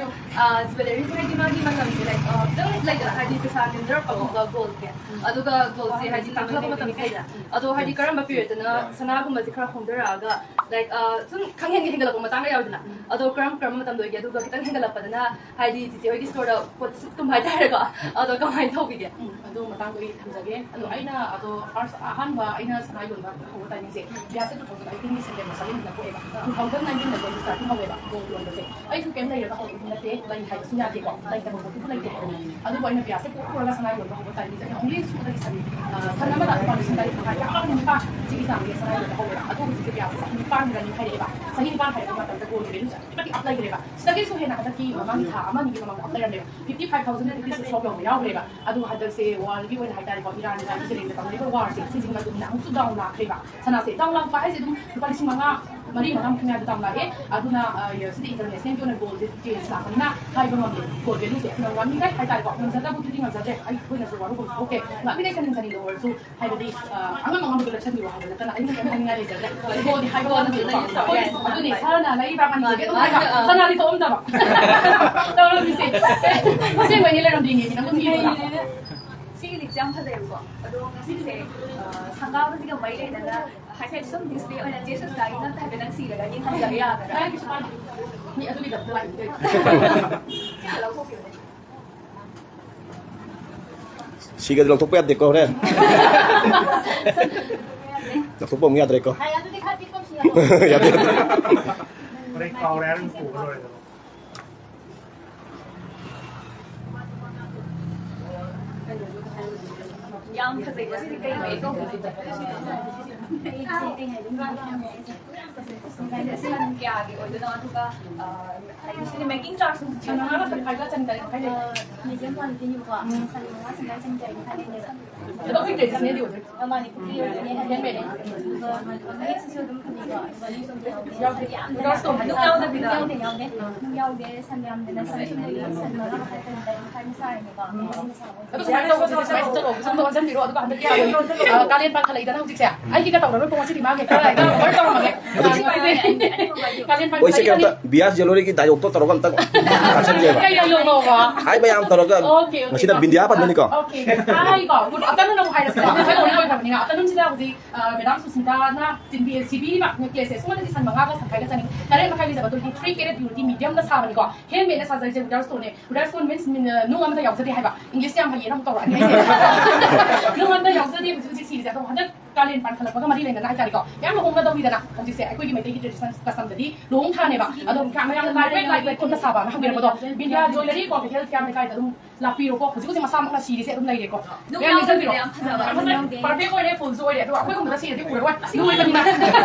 ꯑ, ꯖ꯭ꯋꯦꯂꯔꯤꯁꯦ ꯍꯥꯏꯗꯤ ꯃꯥꯒꯤ ꯃꯇꯝꯁꯦ, like, ꯑ, ꯈꯤꯇꯪ ꯂꯩꯗꯅ, ꯍꯥꯏꯗꯤ ꯄꯩꯁꯥ ꯅꯦꯝꯊꯔꯛꯄꯒꯨꯝꯕ ꯒꯣꯜꯁꯦ꯫ ꯑꯗꯨꯒ ꯒꯣꯜꯁꯦ ꯍꯥꯏꯗꯤ ꯇꯥꯡꯈꯠꯂꯛꯄ ꯃꯇꯝꯗ ꯂꯩꯗꯅ꯫ ꯑꯗꯣ ꯍꯥꯏꯗꯤ ꯀꯔꯝꯕ ꯄꯤꯔꯤꯌꯗꯅ ꯁꯅꯥꯒꯨꯝꯕꯁꯦ ꯈꯔ ꯍꯣꯡꯊꯔꯛꯑꯒ, like, ꯑ, ꯁꯨꯝ ꯈꯪꯍꯦꯟ ꯍꯦꯟꯒꯠꯂꯛꯄ ꯃꯇꯥꯡꯒ ꯌꯥꯎꯋꯤꯗꯅ꯫ ꯑꯗꯣ ꯀꯔꯝ ꯀꯔꯝꯕ ꯃꯇꯝꯗ ꯑꯣꯏꯒꯦ? ꯑꯗꯨꯒ ꯈꯤꯇꯪ ꯍꯦꯟꯒꯠꯂꯛꯄꯗꯅ ꯍꯥꯏꯗꯤ ꯆꯤꯆꯦ ꯍꯣꯏꯒꯤ ꯁ꯭ꯇꯣꯔꯗ ꯄꯣꯠ ꯁꯤꯠꯀꯨꯝꯕ ꯍꯥꯏꯇꯥꯔꯦꯀꯣ꯫ ꯑꯗꯣ ꯀꯃꯥꯏꯅ ꯇꯧꯕꯤꯒꯦ? ꯎꯝ, ꯑꯗꯨ ꯃꯇꯥꯡꯗꯣ ꯑꯩ ꯊꯝꯖꯒꯦ꯫ ꯑꯗꯣ ꯑꯩꯅ, ꯑꯗꯣ ꯐꯥꯔꯁ ꯑꯍꯥꯟꯕ ꯑꯩꯅ ꯁꯅꯥ ꯌꯣꯟꯕ ꯍꯧꯕ ꯇꯥꯏꯃꯤꯡꯁꯦ ꯕꯤꯌꯥꯁꯦ two thousand eighteenꯒꯤ September sevenꯗ ꯄꯣꯛꯑꯦꯕ꯫ Two thousand nineteenꯗ ꯑꯩꯈꯣꯏ start ꯍꯧꯋꯦꯕ gold ꯌꯣꯟꯕꯁꯦ꯫ ꯑꯩꯁꯨ ꯀꯩꯝ ꯂꯩꯔꯒ ꯍꯧꯔꯛꯄꯗꯤ ꯅꯠꯇꯦ, ꯂꯩ ꯍꯥꯏꯕꯁꯨ ꯌꯥꯗꯦꯀꯣ, ꯂꯩꯇꯕ ꯄꯣꯠꯇꯨꯕꯨ ꯂꯩꯇꯦ ꯍꯥꯏꯕꯅꯤ꯫ ꯑꯗꯨꯕꯨ ꯑꯩꯅ ꯕꯤꯌꯥꯁꯦ ꯄꯨꯔ ꯄꯨꯔꯒ ꯁꯅꯥ ꯌꯣꯟꯕ ꯍꯧꯕ ꯇꯥꯏꯃꯤꯡꯁꯦ ꯑꯩꯅ only ꯁꯨꯞꯅꯒꯤ ꯁꯟ, ꯑ, ꯁꯟ ꯑꯃꯗ ꯂꯨꯄꯥ ꯂꯤꯁꯤꯡ ꯇꯔꯦꯠ ꯃꯈꯥꯏ, ꯌꯥꯝ ꯅꯤꯄꯥꯟ, ꯁꯤꯒꯤ ꯆꯥꯡꯁꯦ ꯁꯅꯥ ꯌꯣꯟꯕ ꯍꯧꯋꯦꯕ꯫ ꯑꯗꯣ ꯍꯧꯖꯤꯛꯁꯦ ꯕꯤꯌꯥꯁꯦ ꯆꯍꯤ ꯅꯤꯄꯥꯟ ꯍꯦꯜꯂꯅꯤ ꯍꯥꯏꯔꯛꯑꯦꯕ꯫ ꯆꯍꯤ ꯅꯤꯄꯥꯟ ꯍꯥꯏꯔꯛꯄ ꯃꯇꯝꯗ goldꯒꯤ valueꯁꯦ ꯑꯗꯨꯛꯀꯤ ꯃꯇꯤꯛ up ꯂꯩꯈ꯭ꯔꯦꯕ꯫ ꯁꯤꯗꯒꯤꯁꯨ ꯍꯦꯟꯅ ꯍꯟꯗꯛꯀꯤ ꯃꯃꯥꯡꯒꯤ ꯊꯥ ꯑꯃ ꯑꯅꯤꯒꯤ ꯃꯃꯥꯡꯗ up ꯂꯩꯔꯝꯃꯦꯕ꯫ Fifty five thousand fifty six ꯐꯥꯎ ꯌꯧꯕ ꯌꯥꯎꯈ꯭ꯔꯦꯕ꯫ ꯑꯗꯨꯒ ꯍꯟꯗꯛꯁꯦ worldꯒꯤ ꯑꯣꯏꯅ ꯍꯥꯏꯇꯥꯔꯦꯀꯣ, ꯏꯔꯥꯟꯒ ꯏꯖꯔꯦꯜꯒ ꯇꯧꯅꯔꯤꯕ warꯁꯦ, ꯁꯤꯁꯤꯒꯤ ꯃꯇꯨꯡ ꯏꯟꯅ ꯑꯃꯨꯛꯁꯨ down ꯂꯥꯛꯈ꯭ꯔꯦꯕ꯫ ꯁꯅꯥꯁꯦ down ꯂꯥꯛꯄ ꯍꯥꯏꯁꯦ ꯑꯗꯨꯝ ꯂꯨꯄꯥ ꯂꯤꯁꯤꯡ ꯃꯉꯥ, ꯃꯔꯤ ꯃꯉꯥꯃꯨꯛꯀꯤ ꯃꯌꯥꯗ down ꯂꯥꯛꯑꯦ꯫ ꯑꯗꯨꯅ, ꯑ, ꯁꯤꯗꯤ internationalꯒꯤ ꯑꯣꯏꯅ goldꯁꯦ change ꯂꯥꯛꯄꯅꯤꯅ ꯍꯥꯏꯕ ꯉꯝꯗꯦ꯫ Gold valueꯁꯦ ꯑꯁꯤꯅ ꯉꯝꯃꯤꯈꯩ ꯍꯥꯏꯇꯥꯔꯦꯀꯣ, ꯉꯝꯖꯗꯕꯨꯗꯤ ꯉꯝꯖꯗ꯭ꯔꯦ, ꯑꯩꯈꯣꯏꯅꯁꯨ ꯋꯥꯔꯧꯕꯁꯨ ꯊꯣꯛꯀꯦ꯫ ꯉꯝꯃꯤꯈꯩ ꯁꯟꯅꯤꯡ ꯁꯟꯅꯤꯡꯗ ꯑꯣꯏꯔꯁꯨ ꯍꯥꯏꯕꯗꯤ, ꯑ, ꯑꯉꯝ ꯑꯉꯝꯕꯗꯨ ꯂꯦꯞꯁꯟꯕꯤꯔꯣ ꯍꯥꯏꯕ ꯅꯠꯇꯅ ꯑꯩꯅ ꯀꯩꯝ ꯍꯥꯏꯅꯤꯡꯉꯥꯏ ꯂꯩꯖꯗ꯭ꯔꯦ꯫ ꯕꯣꯜꯗꯤ ꯍꯥꯏꯕ ꯋꯥ ꯅꯠꯇꯦꯀꯣ꯫ ꯑꯗꯨꯅꯦ, ꯁꯥꯔꯅ ꯂꯩꯔꯤꯕ ꯃꯅꯤꯁꯦ ꯑꯗꯨꯝ ꯍꯥꯏꯕ, ꯁꯅꯥꯗꯤ ꯊꯣꯛꯑꯝꯗꯕ꯫ ꯇꯧꯔꯝꯃꯤꯁꯦ꯫ ꯑꯁꯦꯡꯕꯩꯅꯦ, ꯂꯩꯔꯝꯗ꯭ꯔꯤꯅꯦ, ꯅꯪ ꯃꯤꯅꯦ꯫ ꯁꯤꯒꯤ ꯂꯤꯛꯁꯦ ꯌꯥꯝ ꯐꯖꯩꯕꯀꯣ꯫ ꯑꯗꯣ ꯉꯁꯤꯁꯦ, ꯑ, ꯁꯪꯒꯥꯕꯁꯤꯒ ꯃꯔꯤ ꯂꯩꯅꯅ ꯍꯥꯏꯐꯦꯠ ꯁꯨꯝ display ꯑꯣꯏꯅ ꯆꯦ ꯁꯨꯁꯇꯥꯒꯤ ꯉꯛꯇ ꯍꯥꯏꯐꯦꯠꯇꯪ ꯁꯤꯔꯒ ꯌꯦꯡꯍꯟꯖꯕ ꯌꯥꯒꯗ꯭ꯔꯥ? ꯌꯥꯏ, ꯀꯩꯁꯨ ꯀꯥꯏꯗꯦ꯫ ꯃꯤ ꯑꯗꯨꯒꯤꯗꯃꯛꯇ ꯂꯥꯛꯏꯅꯤ ꯀꯩꯅꯣ꯫ ꯁꯤꯅ ꯂꯧꯊꯣꯛꯄꯤꯔꯣꯅꯦ꯫ ꯁꯤꯒꯗꯤ ꯂꯧꯊꯣꯛꯄ ꯌꯥꯗꯦꯀꯣ ꯍꯣꯔꯦꯟ꯫ ꯂꯧꯊꯣꯛꯄ ꯑꯃꯨꯛ ꯌꯥꯗ꯭ꯔꯦꯀꯣ꯫ ꯌꯥꯗꯦ, ꯌꯥꯗꯦ꯫ ꯍꯣꯔꯦꯟ ꯀꯥꯎꯔꯦ ꯍꯥꯏꯔꯒ ꯄꯨꯔ ꯂꯣꯏꯔꯦꯗꯅ꯫ ꯌꯥꯝ ꯐꯖꯩ꯫ ꯉꯁꯤꯗꯤ ꯀꯩ ꯀꯩ ꯇꯧꯕꯤꯗꯣꯏꯅꯣ? ꯀꯌꯥꯒꯤ ꯑꯣꯏꯗꯣꯏꯅꯣ? ꯑꯗꯨꯒ, ꯑ, ꯍꯥꯏꯗꯤ ꯁꯤꯗꯤ making charge ꯁꯨꯝ ꯁꯟ ꯃꯉꯥ ꯈꯛꯇ ꯈꯥꯏꯒꯠꯆꯟꯗ꯭ꯔꯦ ꯍꯥꯏꯗꯤ꯫ ꯃꯤꯗꯤꯌꯝ ꯀ꯭ꯋꯥꯂꯤꯇꯤꯅꯤꯕꯀꯣ꯫ ꯁꯟ ꯃꯉꯥ ꯁꯟꯒꯥꯏ ꯁꯟ ꯇꯔꯦꯠ ꯈꯥꯏꯗꯣꯏꯅꯦꯕ꯫ ꯑꯗꯣ ꯑꯩꯈꯣꯏ ꯀꯩꯁꯤꯅꯦꯗꯤ ꯑꯣꯏꯗꯣꯏ꯫ ꯃꯥꯅꯦ, ꯄꯨꯈ꯭ꯔꯤ ꯑꯣꯏꯗꯣꯏꯅꯦ, ꯍꯦꯟꯃꯦꯗ꯫ ꯑꯗꯨꯒ ꯃꯌꯦꯛꯁꯤꯁꯨ ꯑꯗꯨꯝ ꯐꯅꯤꯀꯣ꯫ ꯌꯥꯎꯗꯦ, ꯌꯥꯝ ꯌꯥꯎꯗꯦ, ꯌꯥꯎꯗꯦ꯫ ꯌꯥꯎꯗꯦ, ꯌꯥꯎꯗꯦ꯫ ꯌꯥꯎꯗꯦ, ꯁꯟ ꯌꯥꯝꯗꯅ ꯁꯟ ꯁꯨꯝ ꯂꯩꯌꯦ, ꯁꯟ ꯃꯉꯥ ꯃꯈꯥꯏ ꯇꯔꯨꯛ ꯇꯔꯦꯠ ꯃꯈꯥꯏ ꯃꯆꯥ ꯑꯣꯏꯅꯤꯀꯣ꯫ ꯑꯗꯣ ꯁꯨꯃꯥꯏꯅ ꯇꯧꯕꯁꯦ, ꯁꯨꯃꯥꯏꯅ ꯆꯠꯂꯣ, ꯁꯣꯝꯗ ꯑꯣꯟꯁꯤꯟꯕꯤꯔꯣ, ꯑꯗꯨꯒ ꯍꯟꯗꯛꯀꯤ, ꯑ, ꯀꯥꯂꯦꯟ ꯄꯥꯟꯈꯠꯂꯛꯏꯗꯅ ꯍꯧꯖꯤꯛꯁꯦ꯫ ꯑꯩꯒꯤꯒ ꯇꯧꯔꯔꯣꯏꯀꯣ ꯉꯁꯤꯗꯤ ꯃꯥꯒꯤ꯫ ꯂꯣꯏ ꯇꯧꯔꯝꯃꯒꯦ꯫ ꯑꯗꯨ ꯀꯥꯂꯦꯟ ꯄꯥꯟꯈꯠꯂꯛꯏꯗꯅ ꯃꯣꯏꯁꯦ ꯀꯩꯅꯣꯝꯇ ꯕꯤꯌꯥꯁ ꯖ꯭ꯋꯦꯂꯔꯤꯒꯤ ꯗꯥꯏꯂꯣꯛꯇꯣ ꯇꯧꯔꯒ ꯑꯝꯇ ꯀꯥꯞꯁꯟꯁꯦꯕ꯫ ꯀꯩ ꯗꯥꯏꯂꯣꯛꯅꯣꯕ? ꯍꯥꯏꯕ ꯌꯥꯝ ꯇꯧꯔꯒ ꯑꯣꯀꯦ, ꯑꯣꯀꯦ꯫ ꯉꯁꯤꯅ ꯕꯤꯟꯗꯤꯌꯥ ꯄꯟꯕꯅꯤꯀꯣ꯫ ꯑꯣꯀꯦ꯫ ꯍꯥꯏꯀꯣ, ꯒꯨꯗ ꯑꯥꯐꯇꯔꯅꯨꯟ ꯑꯃꯨꯛ ꯍꯥꯏꯔꯁꯤꯀꯣ꯫ ꯉꯁꯥꯏ ꯂꯣꯏꯈ꯭ꯔꯕꯅꯤꯅ, ꯑꯥꯐꯇꯔꯅꯨꯟꯁꯤꯗ ꯍꯧꯖꯤꯛ, ꯑ, ꯃꯦꯗꯥꯝ ꯁꯨꯁꯃꯤꯇꯥꯅ ꯆꯤꯟꯕꯤ-, ꯁꯤꯕꯤꯔꯤꯕ ꯅꯦꯀ꯭ꯂꯦꯁꯁꯦ ꯁꯨꯞꯅꯇꯒꯤ ꯁꯟ ꯃꯉꯥꯒ ꯁꯟꯈꯥꯏꯒ ꯆꯅꯤ, ꯇꯔꯦꯠ ꯃꯈꯥꯏ ꯂꯩꯖꯕ twenty three carat purity mediumꯗ ꯁꯥꯕꯅꯤꯀꯣ꯫ ꯍꯦꯟꯃꯦꯗꯅ ꯁꯥꯖꯔꯤꯁꯦ ꯋꯤꯗꯔ ꯁ꯭ꯇꯣꯟꯅꯦ꯫ ꯋꯤꯗꯔ ꯁ꯭ꯇꯣꯟ ꯃꯤꯟꯁ ꯃꯤꯟ-, ꯑ, ꯅꯨꯡ ꯑꯃꯗ ꯌꯥꯎꯖꯗꯦ ꯍꯥꯏꯕ꯫ ꯏꯪꯂꯤꯁ ꯌꯥꯝ ꯍꯩꯌꯦꯅ ꯑꯃꯨꯛ ꯇꯧꯔꯛꯑꯅꯤ ꯑꯩꯁꯦ꯫ ꯅꯨꯡ ꯑꯃꯗ ꯌꯥꯎꯖꯗꯦ ꯍꯧꯖꯤꯛ ꯍꯧꯖꯤꯛ ꯁꯤꯔꯤꯁꯦ꯫ ꯑꯗꯣ ꯍꯟꯗꯛ ꯀꯥꯂꯦꯟ ꯄꯥꯟꯈꯠꯂꯛꯄꯒ ꯃꯔꯤ ꯂꯩꯅꯅ ꯍꯥꯏꯇꯥꯔꯦꯀꯣ, ꯌꯥꯝ ꯂꯨꯍꯣꯡꯅꯗꯧꯔꯤꯗꯅ ꯍꯧꯖꯤꯛꯁꯦ꯫ ꯑꯩꯈꯣꯏꯒꯤ ꯃꯩꯇꯩꯒꯤ traditional customꯗꯗꯤ ꯂꯨꯍꯣꯡ ꯊꯥꯅꯦꯕ꯫ ꯑꯗꯣ ꯃꯌꯥꯝꯅ ꯂꯥꯏꯠ ꯋꯦꯠ ꯂꯥꯏꯠ ꯋꯦꯠ ꯀꯨꯝꯅ ꯁꯥꯕꯅ ꯍꯪꯕꯤꯔꯛꯄꯗꯣ, ꯕꯤꯟꯗꯤꯌꯥ ꯖ꯭ꯋꯦꯂꯔꯤ ꯀꯣ ꯀꯩꯊꯦꯜ ꯊꯤꯌꯥꯝ ꯂꯩꯀꯥꯏꯗ ꯑꯗꯨꯝ ꯂꯥꯛꯄꯤꯔꯣꯀꯣ꯫ ꯍꯧꯖꯤꯛ ꯍꯧꯖꯤꯛ ꯃꯁꯥꯃꯛꯅ ꯁꯤꯔꯤꯁꯦ ꯑꯗꯨꯝ ꯂꯩꯔꯦꯀꯣ꯫ ꯅꯨꯡ ꯃꯌꯥꯝ ꯌꯥꯎꯗꯕꯤꯗ ꯅꯤꯡꯁꯤꯡꯕꯤꯔꯣ꯫ ꯌꯥꯝ ꯐꯖꯕ꯫ ꯐꯖꯩ, perfect ꯑꯣꯏꯔꯦ, fullꯁꯨ ꯑꯣꯏꯔꯦ꯫ ꯑꯗꯣ ꯑꯩꯈꯣꯏꯒꯨꯝꯕꯗ ꯁꯤꯔꯗꯤ ꯎꯔꯔꯣꯏ꯫ ꯅꯨꯡ ꯑꯣꯏꯕꯅꯤꯅ꯫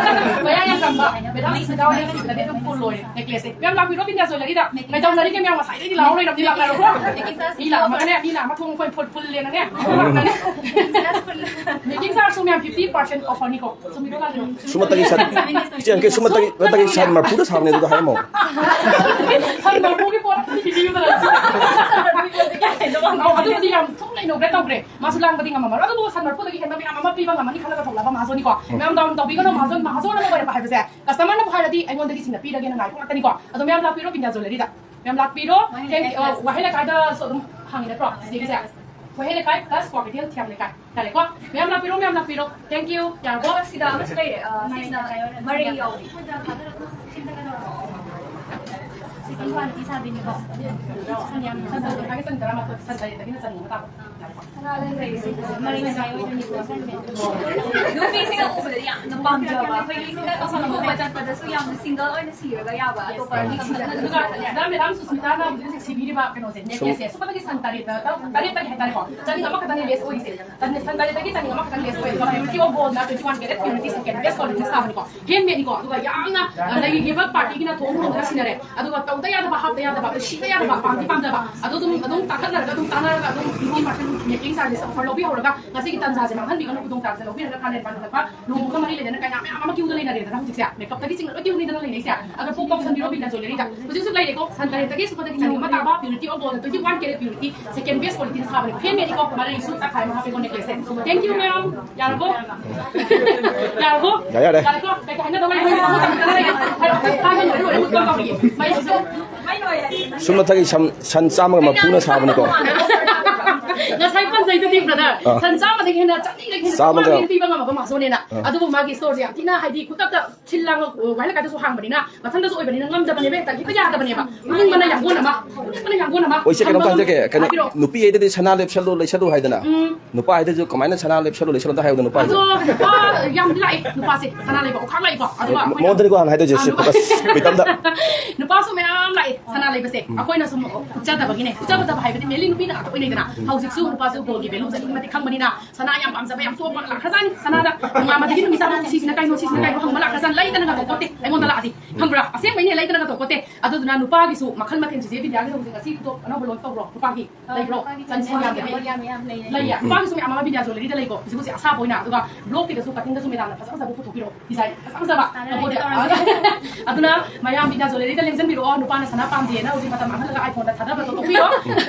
ꯃꯌꯥ ꯌꯥꯝ ꯆꯝꯕ, ꯃꯦꯗꯥꯝ ꯁꯤꯗꯥꯎꯅ ꯁꯤꯕꯗꯗꯤ ꯑꯗꯨꯝ full ꯑꯣꯏꯔꯦ ꯅꯦꯀ꯭ꯂꯦꯁꯁꯦ꯫ ꯃꯌꯥꯝ ꯂꯥꯛꯄꯤꯔꯣ ꯕꯤꯟꯗꯤꯌꯥ ꯖ꯭ꯋꯦꯂꯔꯤꯗ꯫ ꯀꯩꯗꯧꯅꯔꯤꯒꯦ ꯃꯌꯥꯝ? ꯉꯁꯥꯏꯗꯒꯤ ꯂꯥꯎ ꯂꯩꯔꯕꯗꯤ ꯂꯥꯛꯅꯔꯣꯀꯣ꯫ ꯃꯤ ꯂꯥꯛꯑꯝꯃꯒꯅꯦ, ꯃꯤ ꯂꯥꯛꯑꯝꯃ ꯊꯣꯡ ꯃꯈꯣꯟ ꯐꯨꯜ ꯐꯨꯜꯂꯦꯅꯅꯦ꯫ ꯃꯦꯀꯤꯡ ꯆꯥꯔꯖꯁꯨ ꯃꯌꯥꯝ fifty percent offerꯅꯤꯀꯣ꯫ ꯆꯨꯝꯃꯤꯔꯣ ꯂꯥꯜꯂꯤꯔꯣ? ꯁꯨꯞꯅꯇꯒꯤ ꯁꯟ, ꯏꯆꯦ, ꯁꯨꯞꯅꯇꯒꯤ, ꯁꯨꯞꯅꯇꯒꯤ ꯁꯟ ꯃꯔꯐꯨꯗ ꯁꯥꯕꯅꯦ ꯑꯗꯨꯗ ꯍꯥꯏꯔꯝꯃꯣ꯫ ꯁꯟ ꯃꯔꯐꯨꯒꯤ ꯄꯣꯠ ꯑꯝꯇ ꯄꯤꯕꯤꯌꯨꯗꯅ꯫ ꯑꯧ, ꯑꯗꯨꯕꯨꯗꯤ ꯌꯥꯝ ꯊꯨꯅ inaugurate ꯇꯧꯈ꯭ꯔꯦ꯫ ꯃꯥꯁꯨ ꯂꯥꯡꯕꯗꯤ ꯉꯝꯃꯝꯃꯔꯣꯏ꯫ ꯑꯗꯨꯕꯨ ꯁꯟ ꯃꯔꯐꯨꯗꯒꯤ ꯍꯦꯟꯕ ꯃꯌꯥꯝ ꯑꯃ ꯄꯤꯕ ꯉꯝꯃꯅꯤ ꯈꯜꯂꯒ ꯊꯣꯛꯂꯛꯑꯕ ꯃꯍꯥꯖꯣꯟꯅꯤꯀꯣ꯫ ꯃꯌꯥꯝ ꯗꯥꯎꯟ ꯇꯧꯕꯤꯒꯅꯨ, ꯃꯍꯥꯖꯣꯟ, ꯃꯍꯥꯖꯣꯟ ꯑꯃ ꯑꯣꯏꯔꯛꯄ ꯍꯥꯏꯕꯁꯦ ꯀꯁꯇꯃꯔꯅꯕꯨ ꯍꯥꯏꯔꯗꯤ ꯑꯩꯉꯣꯟꯗꯒꯤ ꯁꯤꯡꯅ ꯄꯤꯔꯒꯦꯅ ꯉꯥꯏꯕ ꯉꯥꯛꯇꯅꯤꯀꯣ꯫ ꯑꯗꯣ ꯃꯌꯥꯝ ꯂꯥꯛꯄꯤꯔꯣ ꯕꯤꯟꯗ꯭ꯌꯥ ꯖ꯭ꯋꯦꯂꯔꯤꯗ꯫ ꯃꯌꯥꯝ ꯂꯥꯛꯄꯤꯔꯣ꯫ ꯋꯥꯍꯦꯡ ꯂꯩꯀꯥꯏ ꯑ, plus꯫ ꯋꯥꯍꯦꯡ ꯂꯩꯀꯥꯏꯗꯁꯨ ꯑꯗꯨꯝ ꯍꯥꯡꯉꯤ ꯅꯠꯇ꯭ꯔꯣ ꯆꯤꯆꯦꯒꯤꯁꯦ? ꯋꯥꯍꯦꯡ ꯂꯩꯀꯥꯏ plus ꯀ꯭ꯋꯥꯀꯩꯊꯦꯜ ꯊꯤꯌꯥꯝ ꯂꯩꯀꯥꯏ꯫ ꯌꯥꯔꯦꯀꯣ? ꯃꯌꯥꯝ ꯂꯥꯛꯄꯤꯔꯣ, ꯃꯌꯥꯝ ꯂꯥꯛꯄꯤꯔꯣ꯫ Thank you꯫ ꯌꯥꯔꯕꯣ? ꯑꯗꯣ ꯁꯤꯗ ꯑꯃꯁꯨ ꯂꯩꯔꯦ꯫ ꯑ, ꯁꯤꯁꯤꯅ ꯃꯔꯩ ꯌꯥꯎꯕꯤ꯫ ꯁꯥꯕꯤꯅꯤꯀꯣ꯫ ꯁꯟ ꯌꯥꯝ ꯁꯟ ꯇꯔꯥꯃꯥꯊꯣꯏ, ꯁꯟ ꯇꯔꯦꯠꯇꯒꯤꯅ ꯆꯟꯕ ꯇꯥꯕ꯫ ꯃꯔꯤ ꯃꯇꯥꯏ ꯑꯣꯏꯗꯣꯏꯅꯤꯀꯣ꯫ ꯅꯨꯄꯤꯁꯤꯡꯅ ꯎꯕꯗꯗꯤ ꯌꯥꯝꯅ ꯄꯥꯝꯖꯕ, ꯑꯩꯈꯣꯏꯒꯤ ꯂꯨꯍꯣꯡꯕ ꯆꯠꯄꯗꯁꯨ ꯌꯥꯝꯅ ꯁꯤꯡꯒꯜ ꯑꯣꯏꯅ ꯁꯤꯔꯒ ꯌꯥꯕ ꯑꯇꯣꯞꯄ ꯑꯗꯨꯒ ꯃꯦꯗꯥꯝ ꯁꯨꯁꯃꯤꯇꯥꯅ ꯍꯧꯖꯤꯛ ꯍꯧꯖꯤꯛ ꯁꯤꯕꯤꯔꯤꯕ ꯀꯩꯅꯣꯁꯦ, ꯅꯦꯛꯂꯦꯁꯁꯦ, ꯁꯨꯞꯅꯇꯒꯤ ꯁꯟ ꯇꯔꯦꯠꯇ, ꯇꯔꯦꯠꯇꯒꯤ ꯍꯥꯏꯇꯥꯔꯦꯀꯣ, ꯆꯅꯤꯡ ꯑꯃꯈꯛꯇꯪꯅꯦ ꯂꯦꯁ ꯑꯣꯏꯔꯤꯁꯦ꯫ ꯁꯟ ꯇꯔꯦꯠꯇꯒꯤ ꯆꯅꯤꯡ ꯑꯃꯈꯛꯇꯪ ꯂꯦꯁ ꯑꯣꯏ꯫ ꯑꯗꯨꯒ purity of gold ꯅ twenty one carat purity second best quality ꯅ ꯁꯥꯕꯅꯤꯀꯣ꯫ ꯍꯦꯟꯃꯦꯗꯅꯤꯀꯣ꯫ ꯑꯗꯨꯒ ꯌꯥꯝꯅ, ꯑ, ꯂꯩꯔꯤꯕ ꯄꯥꯔꯇꯤꯒꯤꯅ ꯊꯣꯡ ꯊꯣꯡꯗꯅ ꯁꯤꯟꯅꯔꯦ꯫ ꯑꯗꯨꯒ ꯇꯧꯗ ꯌꯥꯗꯕ, ꯍꯥꯞꯇ ꯌꯥꯗꯕ, ꯑꯗꯨ ꯁꯤꯗ ꯌꯥꯗꯕ, ꯄꯥꯝꯗꯤ ꯄꯥꯝꯖꯕ꯫ ꯑꯗꯨ ꯑꯗꯨꯝ, ꯑꯗꯨꯝ ꯇꯥꯈꯠꯅꯔꯒ ꯑꯗꯨꯝ ꯇꯥꯟꯅꯔꯒ ꯑꯗꯨꯝ fifty percent making charges offer ꯂꯧꯕꯤꯍꯧꯔꯒ ꯉꯁꯤꯒꯤ ꯇꯥꯟꯖꯥꯁꯦ ꯃꯥꯡꯍꯟꯕꯤꯒꯅꯨ, ꯈꯨꯗꯣꯡꯆꯥꯕꯁꯦ ꯂꯧꯕꯤꯔꯒ ꯀꯥꯂꯦꯟ ꯄꯥꯟꯈꯠꯂꯛꯄ ꯂꯨꯍꯣꯡꯕꯒ ꯃꯔꯤ ꯂꯩꯅꯅ ꯀꯌꯥ ꯃꯌꯥꯝ ꯑꯃ ꯀ꯭ꯌꯨꯗ ꯂꯩꯅꯔꯦꯗꯅ ꯍꯧꯖꯤꯛꯁꯦ꯫ ꯃꯦꯀꯞꯇꯒꯤ ꯆꯤꯡꯅ ꯂꯣꯏ ꯀ꯭ꯌꯨꯅꯤꯗꯅ ꯂꯩꯅꯩꯁꯦ꯫ ꯑꯗꯣ ꯄꯣꯛ ꯄꯣꯛ ꯁꯟꯕꯤꯔꯣ ꯕꯤꯟꯗ ꯖ꯭ꯋꯦꯂꯔꯤꯗ꯫ ꯍꯧꯖꯤꯛ ꯍꯧꯖꯤꯛ ꯂꯩꯔꯦꯀꯣ, ꯁꯟ ꯇꯔꯦꯠꯇꯒꯤ ꯁꯨꯞꯅꯇꯒꯤ ꯆꯅꯤꯡ ꯑꯃ ꯇꯥꯕ purity of gold twenty one carat purity second best quality ꯅ ꯁꯥꯕꯅꯦ꯫ ꯍꯦꯟꯃꯦꯗꯅꯤꯀꯣ, ꯃꯔꯩꯁꯨ ꯇꯛꯈꯥꯏ ꯑꯃ ꯍꯥꯞꯄꯦꯀꯣ ꯅꯦꯛꯂꯦꯁꯁꯦ꯫ Thank you, ma'am. ꯌꯥꯔꯕꯣ? ꯌꯥꯔꯕꯣ? ꯌꯥꯔꯦ, ꯌꯥꯔꯦ꯫ ꯌꯥꯔꯦꯀꯣ? ꯀꯩ ꯀꯩ ꯍꯥꯏꯅꯗꯧ ꯂꯩꯒꯦ? ꯍꯥꯏꯔꯛꯑꯣ, ꯍꯥꯏꯔꯛꯑꯣ, ꯍꯥꯏꯔꯛꯑꯣ, ꯍꯥꯏꯔꯛꯑꯣ, ꯍꯥꯏꯔꯛꯑꯣ, ꯍꯥꯏꯔꯛꯑꯣ, ꯃꯩꯁꯨ꯫ ꯁꯨꯞꯅꯇꯒꯤ ꯁꯟ, ꯁꯟ ꯆꯥꯝꯃꯒ ꯃꯔꯐꯨꯅ ꯁꯥꯕꯅꯤꯀꯣ꯫ ꯉꯁꯥꯏ ꯄꯟꯖꯩꯗꯨꯗꯤ, brother꯫ ꯑꯥ꯫ ꯁꯟ ꯆꯥꯝꯃꯗꯒꯤ ꯍꯦꯟꯅ, ꯆꯅꯤꯗꯒꯤ ꯍꯦꯟꯅ ꯆꯥꯝꯃꯒ ꯆꯥꯝꯃꯉꯥ ꯄꯤꯕ ꯉꯝꯃꯕ ꯃꯍꯥꯖꯣꯟꯅꯦꯅ꯫ ꯑꯥ꯫ ꯑꯗꯨꯕꯨ ꯃꯥꯒꯤ store ꯁꯦ ꯌꯥꯝ ꯊꯤꯅ, ꯍꯥꯏꯗꯤ, ꯈꯨꯗꯛꯇ ꯁꯤꯜ ꯂꯥꯡꯉ, ꯋꯥꯍꯜꯂꯛꯀꯥꯏꯗꯁꯨ ꯍꯥꯡꯕꯅꯤꯅ, ꯃꯊꯟꯗꯁꯨ ꯑꯣꯏꯕꯅꯤꯅ ꯉꯝꯗꯕꯅꯦꯕ, ꯍꯦꯛꯇ, ꯍꯦꯛꯇ ꯌꯥꯗꯕꯅꯦꯕ꯫ ꯏꯅꯤꯡꯕꯅ ꯌꯥꯡꯒꯣꯟ ꯑꯃ, ꯏꯅꯤꯡꯕꯅ ꯌꯥꯡꯒꯣꯟ ꯑꯃ꯫ ꯑꯣꯏꯁꯦ, ꯀꯩꯅꯣꯝꯇ ꯍꯪꯖꯒꯦ, ꯀꯩꯅꯣ, ꯍꯥꯏꯕꯤꯔꯛꯑꯣ꯫ ꯅꯨꯄꯤ ꯍꯥꯏꯗꯗꯤ ꯁꯅꯥ ꯂꯦꯞꯁꯜꯂꯨ, ꯂꯩꯁꯜꯂꯨ ꯍꯥꯏꯗꯅ꯫ ꯎꯝ꯫ ꯅꯨꯄꯥ ꯍꯥꯏꯗꯁꯨ ꯀꯃꯥꯏꯅ ꯁꯅꯥ ꯂꯦꯞꯁꯜꯂꯨ, ꯂꯩꯁꯜꯂꯨ ꯑꯝꯇ ꯍꯥꯏꯌꯨꯗ, ꯅꯨꯄꯥ ꯍꯥꯏꯗꯣ꯫ ꯑꯗꯣ ꯅꯨꯄꯥ ꯌꯥꯝꯗꯤ ꯂꯥꯛꯑꯦ, ꯅꯨꯄꯥꯁꯦ ꯁꯅꯥ ꯂꯩꯕ, ꯑꯣꯈꯥꯛ ꯂꯥꯛꯏꯀꯣ꯫ ꯑꯗꯨꯒ ꯑꯩꯈꯣꯏꯅ ꯃꯉꯣꯟꯗꯅꯤꯀꯣ ꯍꯥꯟꯅ ꯍꯥꯏꯗꯣꯏꯁꯦ, ꯑꯥ, ꯅꯨꯄꯥ꯫ ꯐꯣꯀꯁ ꯄꯤꯇꯝꯗ꯫ ꯅꯨꯄꯥꯁꯨ ꯃꯌꯥꯝ ꯂꯥꯛꯑꯦ ꯁꯅꯥ ꯂꯩꯕꯁꯦ꯫ ꯎꯝ꯫ ꯑꯩꯈꯣꯏꯅ ꯁꯨꯝ ꯎꯠꯆꯗꯕꯒꯤꯅꯦ, ꯎꯠꯆꯗꯕ ꯍꯥꯏꯕꯗꯤ mainly ꯅꯨꯄꯤꯅ ꯉꯥꯛꯇ ꯑꯣꯏꯅꯩꯗꯅ꯫ ꯎꯝ꯫ ꯍꯧꯖꯤꯛꯁꯨ ꯅꯨꯄꯥꯁꯨ gold ꯒꯤ value ꯁꯦ ꯑꯗꯨꯛꯀꯤ ꯃꯇꯤꯛ ꯈꯪꯕꯅꯤꯅ, ꯁꯅꯥ ꯌꯥꯝ ꯄꯥꯝꯖꯕ, ꯌꯥꯝ ꯆꯣꯞꯄ ꯂꯥꯛꯈ꯭ꯔꯖꯥꯠꯅꯤ꯫ ꯁꯅꯥꯗ ꯅꯣꯡꯉꯥꯟꯕꯗꯒꯤ ꯅꯨꯃꯤꯠ ꯇꯥꯕ ꯁꯤꯁꯤꯅ ꯀꯩꯅꯣ, ꯁꯤꯁꯤꯅ ꯀꯩꯅꯣ ꯍꯪꯕ ꯂꯥꯛꯈ꯭ꯔꯖꯥꯠꯅꯤ꯫ ꯂꯩꯗꯅꯒ ꯇꯣꯛꯄꯣꯠꯇꯦ ꯑꯩꯉꯣꯟꯗ ꯂꯥꯛꯑꯗꯤ꯫ ꯈꯪꯕ꯭ꯔꯥ? ꯑꯁꯦꯡꯕꯩꯅꯦ, ꯂꯩꯗꯅꯒ ꯇꯣꯛꯄꯣꯠꯇꯦ꯫ ꯑꯗꯨꯗꯨꯅ ꯅꯨꯄꯥꯒꯤꯁꯨ ꯃꯈꯜ ꯃꯊꯦꯜ, ꯆꯤꯆꯦ ꯕꯤꯗ꯭ꯌꯥꯒꯤ ꯍꯧꯖꯤꯛ ꯉꯁꯤ ꯈꯨꯗꯣꯞ ꯑꯅꯧꯕ launch ꯇꯧꯕ꯭ꯔꯣ? ꯅꯨꯄꯥꯒꯤ ꯑ, ꯂꯩꯕ꯭ꯔꯣ? ꯅꯨꯄꯥꯒꯤ ꯆꯟꯁꯤꯟ ꯌꯥꯝ ꯌꯥꯝꯗꯕꯤ? ꯌꯥꯝ, ꯌꯥꯝ, ꯌꯥꯝ ꯂꯩꯌꯦ꯫ ꯂꯩꯌꯦ꯫ ꯎꯝ꯫ ꯅꯨꯄꯥꯒꯤꯁꯨ ꯃꯌꯥꯝ ꯑꯃ ꯕꯤꯗ꯭ꯌꯥ ꯖ꯭ꯋꯦꯂꯔꯤꯗ ꯂꯩꯀꯣ꯫ ꯍꯧꯖꯤꯛ ꯍꯧꯖꯤꯛ ꯑꯁꯥꯕ ꯑꯣꯏꯅ꯫ ꯑꯗꯨꯒ block ꯀꯤꯗꯁꯨ cutting ꯗꯁꯨ ꯃꯦꯗꯥꯝꯅ ꯐꯖ ꯐꯖꯕ ꯄꯨꯊꯣꯛꯄꯤꯔꯛꯑꯣ꯫ Design ꯐꯖ ꯐꯖꯕ꯫ ꯇꯧꯔꯁꯦ, ꯇꯧꯔꯁꯦ꯫ ꯑꯗꯨꯅ ꯃꯌꯥꯝ ꯕꯤꯗ꯭ꯌꯥ ꯖ꯭ꯋꯦꯂꯔꯤꯗ ꯂꯦꯡꯁꯤꯟꯕꯤꯔꯛꯑꯣ꯫ ꯅꯨꯄꯥꯅ ꯁꯅꯥ ꯄꯥꯝꯗꯦꯅ ꯍꯧꯖꯤꯛ ꯃꯇꯝ ꯃꯥꯡꯍꯜꯂꯒ iPhone ꯗ ꯊꯥꯗꯕꯗꯣ ꯇꯣꯛꯄꯤꯔꯣ꯫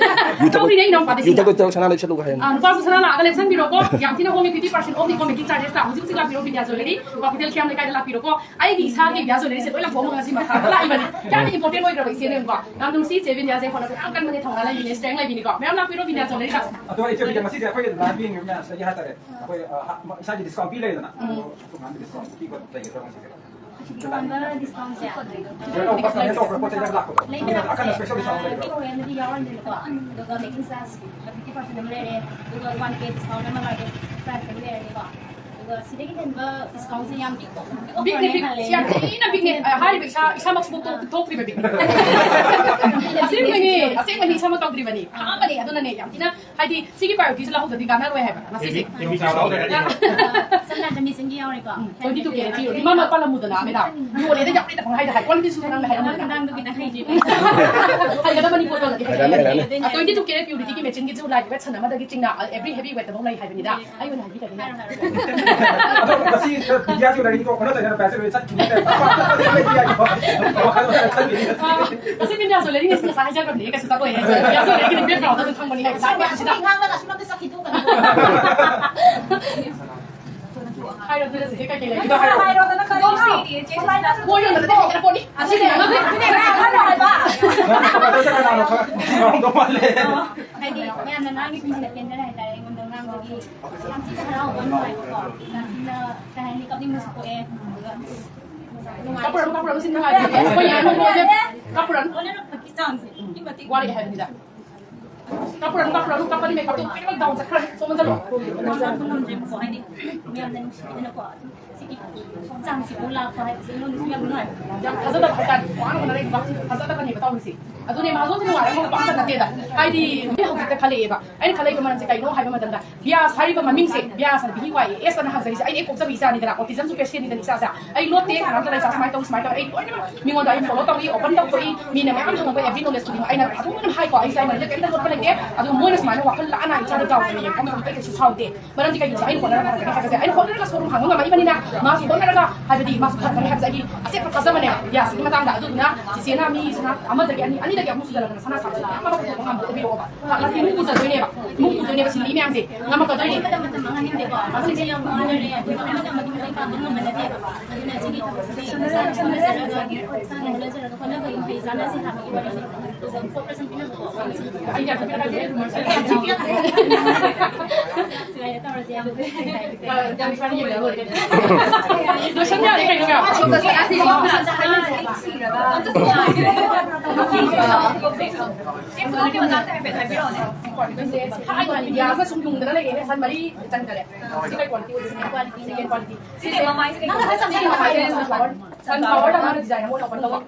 ꯌꯨ ꯊꯛ-, ꯇꯧꯔꯤꯅꯦ ꯏꯅꯥꯎꯄꯥꯗꯤ ꯌꯨ ꯁꯤꯗ꯫ ꯊꯛꯄ ꯁꯅꯥ ꯂꯩꯁꯜꯂꯨ ꯍꯥꯏꯌꯦ꯫ ꯑꯥ, ꯅꯨꯄꯥꯁꯨ ꯁꯅꯥ ꯂꯥꯛꯑꯒ ꯂꯦꯡꯁꯤꯟꯕꯤꯔꯣꯀꯣ꯫ ꯌꯥꯝ ꯊꯤꯅ ꯍꯣꯡꯉꯦ, fifty percent off ꯅꯤꯀꯣ making charges ꯇ꯫ ꯍꯧꯖꯤꯛ ꯍꯧꯖꯤꯛ ꯂꯥꯛꯄꯤꯔꯣ ꯕꯤꯗ꯭ꯌꯥ ꯖ꯭ꯋꯦꯂꯔꯤ, ꯀ꯭ꯋꯥꯀꯩꯊꯦꯜ ꯈꯤꯌꯥꯝ ꯂꯩꯀꯥꯏꯗ ꯂꯥꯛꯄꯤꯔꯣꯀꯣ꯫ ꯑꯩꯒꯤ ꯏꯁꯥꯒꯤ ꯕꯤꯗ꯭ꯌꯥ ꯖ꯭ꯋꯦꯂꯔꯤꯁꯦ ꯂꯣꯏ ꯂꯪꯊꯣꯛꯑꯝꯃꯒ ꯉꯁꯤ ꯃꯈꯥꯗ ꯂꯥꯛꯏꯕꯅꯤ꯫ ꯌꯥꯝꯅ important ꯑꯣꯏꯈ꯭ꯔꯕ ꯏꯆꯦꯅꯦꯕꯀꯣ꯫ ꯌꯥꯝ ꯅꯨꯡꯁꯤ ꯏꯆꯦ ꯕꯤꯗ꯭ꯌꯥꯁꯦ, ꯍꯣꯠꯅꯕ ꯌꯥꯝ ꯀꯟꯕꯅꯦ, ꯊꯧꯅꯥ ꯂꯩꯕꯤꯅꯦ, strength ꯂꯩꯕꯤꯅꯤꯀꯣ꯫ ꯃꯌꯥꯝ ꯂꯥꯛꯄꯤꯔꯣ ꯕꯤꯗ꯭ꯌꯥ ꯖ꯭ꯋꯦꯂꯔꯤꯗ꯫ ꯑꯗꯣ ꯏꯆꯦ ꯕꯤꯗ꯭ꯌꯥ, ꯉꯁꯤꯁꯦ ꯑꯩꯈꯣꯏ live ꯌꯦꯡꯉꯤꯕ ꯃꯌꯥꯝꯁꯤꯗꯒꯤ ꯍꯥꯏꯇꯥꯔꯦ, ꯑꯩꯈꯣꯏ, ꯑ, ꯍ-, ꯏꯁꯥꯒꯤ discount ꯄꯤ ꯂꯩꯗꯅ꯫ ꯎꯝ꯫ ꯑꯗꯣ ꯇꯣꯉꯥꯟꯕ discount ꯄꯤꯕ ꯂꯩꯒꯗ꯭ꯔꯥ ꯉꯁꯤꯁꯦ? ꯇꯣꯉꯥꯟꯕ ꯗꯤꯁꯀꯥꯎꯟꯁꯦ ꯀꯩꯅꯣ ꯇꯧꯕ꯭ꯔꯥ? ꯄꯣꯠ ꯆꯩ ꯌꯥꯝ ꯂꯥꯛꯄꯗꯣ? ꯂꯩꯕ ꯂꯥꯛꯄꯁꯦ, ꯑꯀꯟꯕ ꯁ꯭ꯄꯦꯁꯦꯜ ꯗꯤꯁꯀꯥꯎꯟ ꯂꯩꯕ꯭ꯔꯥ? ꯒꯤꯐ ꯑꯣꯏꯔꯒꯗꯤ ꯌꯥꯎꯔꯅꯤꯕꯀꯣ, ꯑꯗꯨꯒ ꯃꯦꯀꯤꯡ ꯆꯥꯔꯖ ꯐꯤꯐꯇꯤ ꯄꯥꯔꯁꯦꯟ ꯑꯃ ꯂꯩꯔꯦ, ꯑꯗꯨꯒ ꯋꯥꯟ ꯀꯦ ꯗꯤꯁꯀꯥꯎꯟ ꯑꯃ ꯃꯥꯒꯤ ꯄ꯭ꯔꯥꯏꯁꯇꯒꯤ ꯂꯩꯔꯅꯤꯀꯣ꯫ ꯑꯗꯨꯒ ꯁꯤꯗꯒꯤ ꯍꯦꯟꯕ ꯗꯤꯁꯀꯥꯎꯟꯁꯦ ꯌꯥꯝ ꯄꯤꯛꯄ ꯕꯤꯛꯅꯤ, ꯕꯤꯛ, ꯌꯥꯝ ꯊꯤꯅ ꯕꯤꯛꯅꯤ꯫ ꯑ, ꯍꯥꯏꯔꯤꯕ ꯏꯁꯥ, ꯏꯁꯥꯃꯛꯁꯤꯐꯥꯎ ꯇꯣꯛ-, ꯊꯣꯛꯇ꯭ꯔꯤꯕ ꯕꯤꯛꯅꯤ꯫ ꯑꯁꯦꯡꯕꯅꯤ, ꯑꯁꯦꯡꯕꯅꯤ, ꯏꯁꯥꯃꯛ ꯇꯧꯗ꯭ꯔꯤꯕꯅꯤ꯫ ꯑꯍꯥꯟꯕꯅꯤ, ꯑꯗꯨꯅꯅꯦ ꯌꯥꯝ ꯊꯤꯅ, ꯍꯥꯏꯗꯤ, ꯁꯤꯒꯤ ꯄ꯭ꯔꯥꯏꯌꯣꯔꯤꯇꯤꯁꯦ ꯂꯧꯍꯧꯗ꯭ꯔꯗꯤ ꯀꯥꯟꯅꯔꯣꯏ ꯍꯥꯏꯕ ꯉꯁꯤꯁꯦ꯫ ꯁꯝꯅ ꯍꯥꯏꯔꯕꯗ ꯃꯦꯆꯤꯟꯒꯤ ꯌꯥꯎꯔꯦꯀꯣ꯫ ꯎꯝ, twenty two carat ꯄꯤꯌꯨ꯫ ꯏꯃꯥ ꯃꯥ ꯄꯜꯂꯝꯃꯨꯗꯅ, ꯃꯦꯗꯥꯝ꯫ ꯌꯣꯜꯂꯦꯗ, ꯌꯥꯎꯔꯦꯗ ꯄꯪꯍꯥꯏꯗ ꯍꯥꯏ꯫ ꯀ꯭ꯋꯥꯂꯤꯇꯤꯁꯨ ꯅꯪꯅ ꯍꯥꯏꯔꯝꯃꯨꯗꯅ꯫ ꯅꯨꯡꯗꯥꯡꯗꯨꯒꯤꯗ ꯍꯩꯔꯦ꯫ ꯍꯩꯒꯗꯕꯅꯤ, ꯄꯣꯠꯇꯣ ꯍꯩꯔꯦ, ꯍꯩꯔꯦ꯫ ꯑ, twenty two carat purity ꯒꯤ ꯃꯦꯆꯤꯟꯒꯤ ꯖꯨ ꯂꯥꯏꯒꯤ ꯋꯦꯠ ꯁꯟ ꯑꯃꯗꯒꯤ ꯆꯤꯡꯅ, ꯑ, every heavy weight ꯐꯧ ꯂꯩ ꯍꯥꯏꯕꯅꯤꯗ꯫ ꯑꯩ ꯑꯣꯏꯅ ꯍꯥꯏꯕꯤꯈ꯭ꯔꯒꯦ꯫ ꯑꯗꯣ ꯉꯁꯤ ꯕꯤꯗ꯭ꯌꯥꯁꯨ ꯂꯩꯔꯤꯗꯣ ꯑꯣꯟꯅ ꯇꯩꯅꯅ ꯄ꯭ꯔꯥꯏꯁ ꯔꯦꯠ ꯆꯠꯈꯤꯕꯅꯦ꯫ ꯋꯥꯈꯜ ꯋꯥꯈꯜ ꯈꯜꯂꯤ꯫ ꯑ, ꯉꯁꯤ ꯕꯤꯗ꯭ꯌꯥꯁꯨ ꯂꯩꯔꯤ, ꯉꯁꯤ ꯉꯁꯥꯏ ꯍꯥꯏꯖꯈ꯭ꯔꯕꯅꯦ, ꯀꯩꯁꯨ ꯆꯠꯂꯣꯏ ꯍꯥꯏ꯫ ꯕꯤꯗ꯭ꯌꯥꯁꯨ ꯂꯩꯔꯤ, ꯕꯦꯛꯒ꯭ꯔꯥꯎꯟꯗ ꯑꯗꯨꯝ ꯈꯪꯕꯅꯤ ꯍꯥꯏ꯫ ꯁꯨꯝ ꯉꯥꯡꯂꯒ ꯁꯨꯝ ꯑꯝꯇ ꯆꯠꯈꯤꯗꯣꯛꯀꯅꯤ꯫ ꯍꯥꯏꯔꯣ, ꯑꯗꯨꯗ ꯆꯤꯆꯦ ꯀꯩꯀꯩ ꯂꯩꯒꯦ? ꯑꯗꯣ ꯍꯥꯏꯔꯣ꯫ ꯍꯥꯏꯔꯣꯗꯅ ꯈꯪꯗ꯭ꯔꯣ? ꯀꯣꯏ ꯌꯣꯟꯕꯗꯗꯤ ꯍꯩꯇꯅ ꯄꯣꯠꯅꯤ꯫ ꯑꯁꯤꯗꯤ ꯑꯗꯨꯅꯦ, ꯑꯗꯨꯅꯦ, ꯍꯥꯏꯔꯣ ꯍꯥꯏꯕ꯫ ꯅꯪ ꯄ꯭ꯔꯗꯛꯁꯦ ꯀꯅꯥꯅꯣ ꯈꯪ-, ꯈꯪꯉꯝꯗꯧ ꯃꯥꯜꯂꯦ꯫ ꯍꯥꯏꯗꯤ ꯃꯌꯥꯝꯅ ꯉꯥꯡꯉꯤ ꯃꯤꯁꯤꯅ ꯄꯦꯟꯗꯅ ꯍꯥꯏꯇꯥꯔꯦ, ꯑꯩꯉꯣꯟꯗ ꯉꯥꯡꯕꯒꯤ ꯌꯥꯝ ꯊꯤꯅ ꯍꯔꯥꯎꯕ ꯅꯨꯡꯉꯥꯏꯕꯀꯣ, ꯌꯥꯝ ꯊꯤꯅ, ꯀꯩ ꯍꯥꯏꯅꯤ, ꯀꯞꯅꯤꯡꯕꯁꯨ ꯄꯣꯛꯑꯦ꯫ ꯑꯗꯨꯒ ꯀꯞꯄꯨꯔꯅꯨ, ꯀꯞꯄꯨꯔꯅꯨ, ꯁꯤ ꯅꯨꯡꯉꯥꯏꯕꯅꯦ꯫ ꯑꯩꯈꯣꯏ ꯌꯥꯝ ꯅꯨꯡꯉꯥꯏꯖꯩ꯫ ꯀꯞꯄꯨꯔꯅꯨ꯫ ꯑꯣꯅꯔꯛꯄꯒꯤ ꯆꯥꯡꯁꯦ ꯑꯗꯨꯛꯀꯤ ꯃꯇꯤꯛ ꯋꯥꯔꯦ ꯍꯥꯏꯕꯅꯤꯗ꯫ ꯀꯞꯄꯨꯔꯅꯨ, ꯀꯞꯄꯨꯔꯅꯨ, ꯀꯞꯄꯗꯤ ꯃꯦꯀꯞꯇꯣ ꯂꯣꯏꯅꯃꯛ ꯗꯥꯎꯟ ꯆꯠꯈ꯭ꯔꯅꯤ꯫ ꯁꯣꯝꯗ ꯆꯠꯂꯣ꯫ ꯉꯥꯡꯕ ꯉꯝꯗ꯭ꯔꯦꯕꯀꯣ, ꯍꯥꯏꯗꯤ ꯃꯌꯥꯝꯅ ꯅꯨꯡꯁꯤꯕꯤꯗꯅꯀꯣ, ꯑꯗꯨꯝ ꯁꯤꯒꯤ ꯆꯥꯡꯁꯤꯕꯨ ꯂꯥꯛꯄ ꯍꯥꯏꯕꯁꯦ ꯑꯩꯉꯣꯟꯗꯁꯨ ꯌꯥꯝ ꯅꯨꯡꯉꯥꯏꯕ꯫ ꯌꯥꯝ ꯊꯥꯖꯗꯕ ꯍꯥꯏꯇꯥꯔꯦ꯫ ꯋꯥꯅ ꯍꯣꯠꯅꯔꯛꯏꯕ ꯊꯥꯖꯗꯕꯅꯦꯕ ꯇꯧꯔꯤꯁꯦ꯫ ꯑꯗꯨꯅꯦ ꯃꯍꯥꯖꯣꯟꯁꯦ ꯅꯨꯡꯉꯥꯏꯔꯒ ꯄꯥꯛ ꯆꯠꯅꯗꯦꯗ꯫ ꯍꯥꯏꯗꯤ ꯃꯤ ꯍꯧꯖꯤꯛꯇ ꯈꯜꯂꯛꯑꯦꯕ꯫ ꯑꯩꯅ ꯈꯜꯂꯛꯏꯕ ꯃꯔꯝꯁꯦ ꯀꯩꯅꯣ ꯍꯥꯏꯕ ꯃꯇꯝꯗ, ꯕꯤꯌꯥꯁ ꯍꯥꯏꯔꯤꯕ ꯃꯃꯤꯡꯁꯦ, ꯕꯤꯌꯥꯁ ꯍꯥꯏꯗꯤ ꯕꯤ ꯋꯥꯏ ꯑꯦ ꯑꯦꯁ ꯑꯅ ꯍꯧꯖꯔꯤꯁꯦ, ꯑꯩ ꯑꯩ ꯄꯣꯛꯆꯕ ꯏꯆꯥꯅꯤꯗꯅ, autism ꯁꯨ patient ꯅꯤꯗꯅ ꯏꯆꯥꯁꯦ꯫ ꯑꯩ ꯂꯣꯠꯇꯦ, ꯀꯅꯥꯝꯇ ꯂꯩꯁꯥ ꯁꯨꯃꯥꯏꯅ ꯇꯧꯏ, ꯁꯨꯃꯥꯏꯅ ꯇꯧꯏ, ꯑꯩ ꯂꯣꯏꯅꯃꯛ ꯃꯤꯉꯣꯟꯗ ꯑꯩ ꯐꯣꯂꯣ ꯇꯧꯏ, ꯑꯣꯄꯟ ꯇꯧꯊꯣꯛꯏ, ꯃꯤꯅ ꯃꯌꯥꯝ ꯍꯪꯉꯛꯄ every knowledge ꯈꯨꯗꯤꯡꯃꯛ ꯑꯩꯅ ꯑꯗꯨꯝ ꯍꯥꯏꯀꯣ, ꯑꯩ ꯏꯆꯥ ꯃꯔꯝꯗ ꯀꯩꯝꯇ ꯂꯣꯠꯄ ꯂꯩꯇꯦ꯫ ꯑꯗꯨ ꯃꯣꯏꯅ ꯁꯨꯃꯥꯏꯅ ꯋꯥꯈꯜ ꯂꯥꯛꯑꯅ ꯏꯆꯥꯗ ꯆꯥꯎꯅ ꯌꯦꯡꯕ ꯃꯇꯝꯗ ꯑꯩ ꯀꯩꯁꯨ ꯁꯥꯎꯗꯦ꯫ ꯃꯔꯝꯗꯤ ꯀꯩꯒꯤꯅꯣ, ꯑꯩꯅ ꯍꯣꯠꯅꯔꯒ ꯐꯔꯛꯀꯅꯤ ꯍꯥꯏꯕꯁꯦ, ꯑꯩꯅ ꯍꯣꯠꯅꯔꯒ ꯁꯣꯔꯨꯝ ꯍꯥꯡꯕ ꯉꯝꯃꯛꯏꯕꯅꯤꯅ ꯃꯥꯁꯨ ꯍꯣꯠꯅꯔꯒ, ꯍꯥꯏꯕꯗꯤ ꯃꯥꯁꯨ ꯐꯔꯛꯀꯅꯤ ꯍꯥꯏꯕꯁꯦ ꯑꯩꯒꯤ ꯑꯆꯦꯠꯄ ꯊꯥꯖꯕꯅꯦꯕ ꯕꯤꯌꯥꯁꯤꯒꯤ ꯃꯇꯥꯡꯗ꯫ ꯑꯗꯨꯗꯨꯅ ꯆꯤꯆꯦꯅ ꯃꯤ ꯁꯅꯥ ꯑꯃꯗꯒꯤ ꯑꯅꯤ, ꯑꯅꯤꯗꯒꯤ ꯑꯍꯨꯝ ꯁꯨꯖꯜꯂꯛꯇꯅ ꯁꯅꯥ ꯁꯥꯕꯁꯦ ꯃꯌꯥꯝ ꯑꯃ ꯄꯨꯊꯣꯛꯄ ꯉꯝꯕ ꯑꯣꯏꯕꯤꯔꯛꯑꯣꯕ꯫ ꯂꯥꯛꯂꯗꯤ ꯏꯃꯨꯡ ꯄꯨꯖꯗꯣꯏꯅꯦꯕ, ꯏꯃꯨꯡ ꯄꯨꯗꯣꯏꯅꯦꯕ ꯁꯤꯜꯂꯤ ꯃꯌꯥꯝꯁꯦ꯫ ꯉꯝꯃꯛꯀꯗꯣꯏꯅꯦ꯫ ꯃꯇꯝ ꯃꯇꯝ ꯃꯥꯡꯍꯟꯅꯤꯡꯗꯦꯀꯣ꯫ ꯃꯁꯤꯁꯦ ꯌꯥꯝ ꯋꯥꯅꯔꯦ꯫ ꯑꯗꯨꯒ ꯑꯃꯅ ꯑꯃꯒꯤ ꯃꯇꯦꯡ ꯄꯥꯡꯕ ꯉꯝꯕ ꯅꯠꯇꯦꯕ꯫ ꯑꯗꯨꯅ ꯁꯤꯒꯤ ꯊꯕꯛꯁꯤꯗꯤ ꯏꯁꯥꯅ ꯍꯣꯠꯅꯖꯔꯒ, ꯏꯁꯥꯅ ꯍꯣꯠꯅꯖꯔꯒ ꯍꯣꯠꯅꯕꯒꯤ ꯃꯍꯩ ꯆꯥꯅꯁꯦ ꯍꯥꯏꯕꯒꯤ ꯋꯥꯔꯤꯅꯤ꯫ ꯑꯗꯨꯒ ꯐꯣꯔ ꯄꯥꯔꯁꯦꯟ ꯄꯤꯅꯕꯀꯣ꯫ ꯑꯩ ꯌꯥꯝ ꯍꯥꯏꯕꯤꯔꯛꯀꯦ꯫ ꯂꯣꯏꯁꯟ ꯌꯥꯔꯦ ꯀꯩꯅꯣ ꯃꯌꯥꯝ꯫ ꯌꯥꯒ ꯁꯨꯝ ꯌꯨꯡꯗꯅ ꯂꯩꯔꯦꯅꯦ, ꯁꯟ ꯃꯔꯤ ꯆꯟꯈꯔꯦ꯫ ꯁꯤ ꯀꯩ quality ꯑꯣꯏꯗꯣꯏꯅꯣ? Second quality꯫ ꯁꯤꯁꯦ ꯃꯃꯥꯏꯁꯦ ꯁꯤꯒꯤ ꯃꯃꯥꯏꯁꯦ sunflower꯫ Sunflower ꯗ ꯃꯥꯅ design ꯑꯃ ꯑꯣꯏꯅ open ꯇꯧꯕ꯫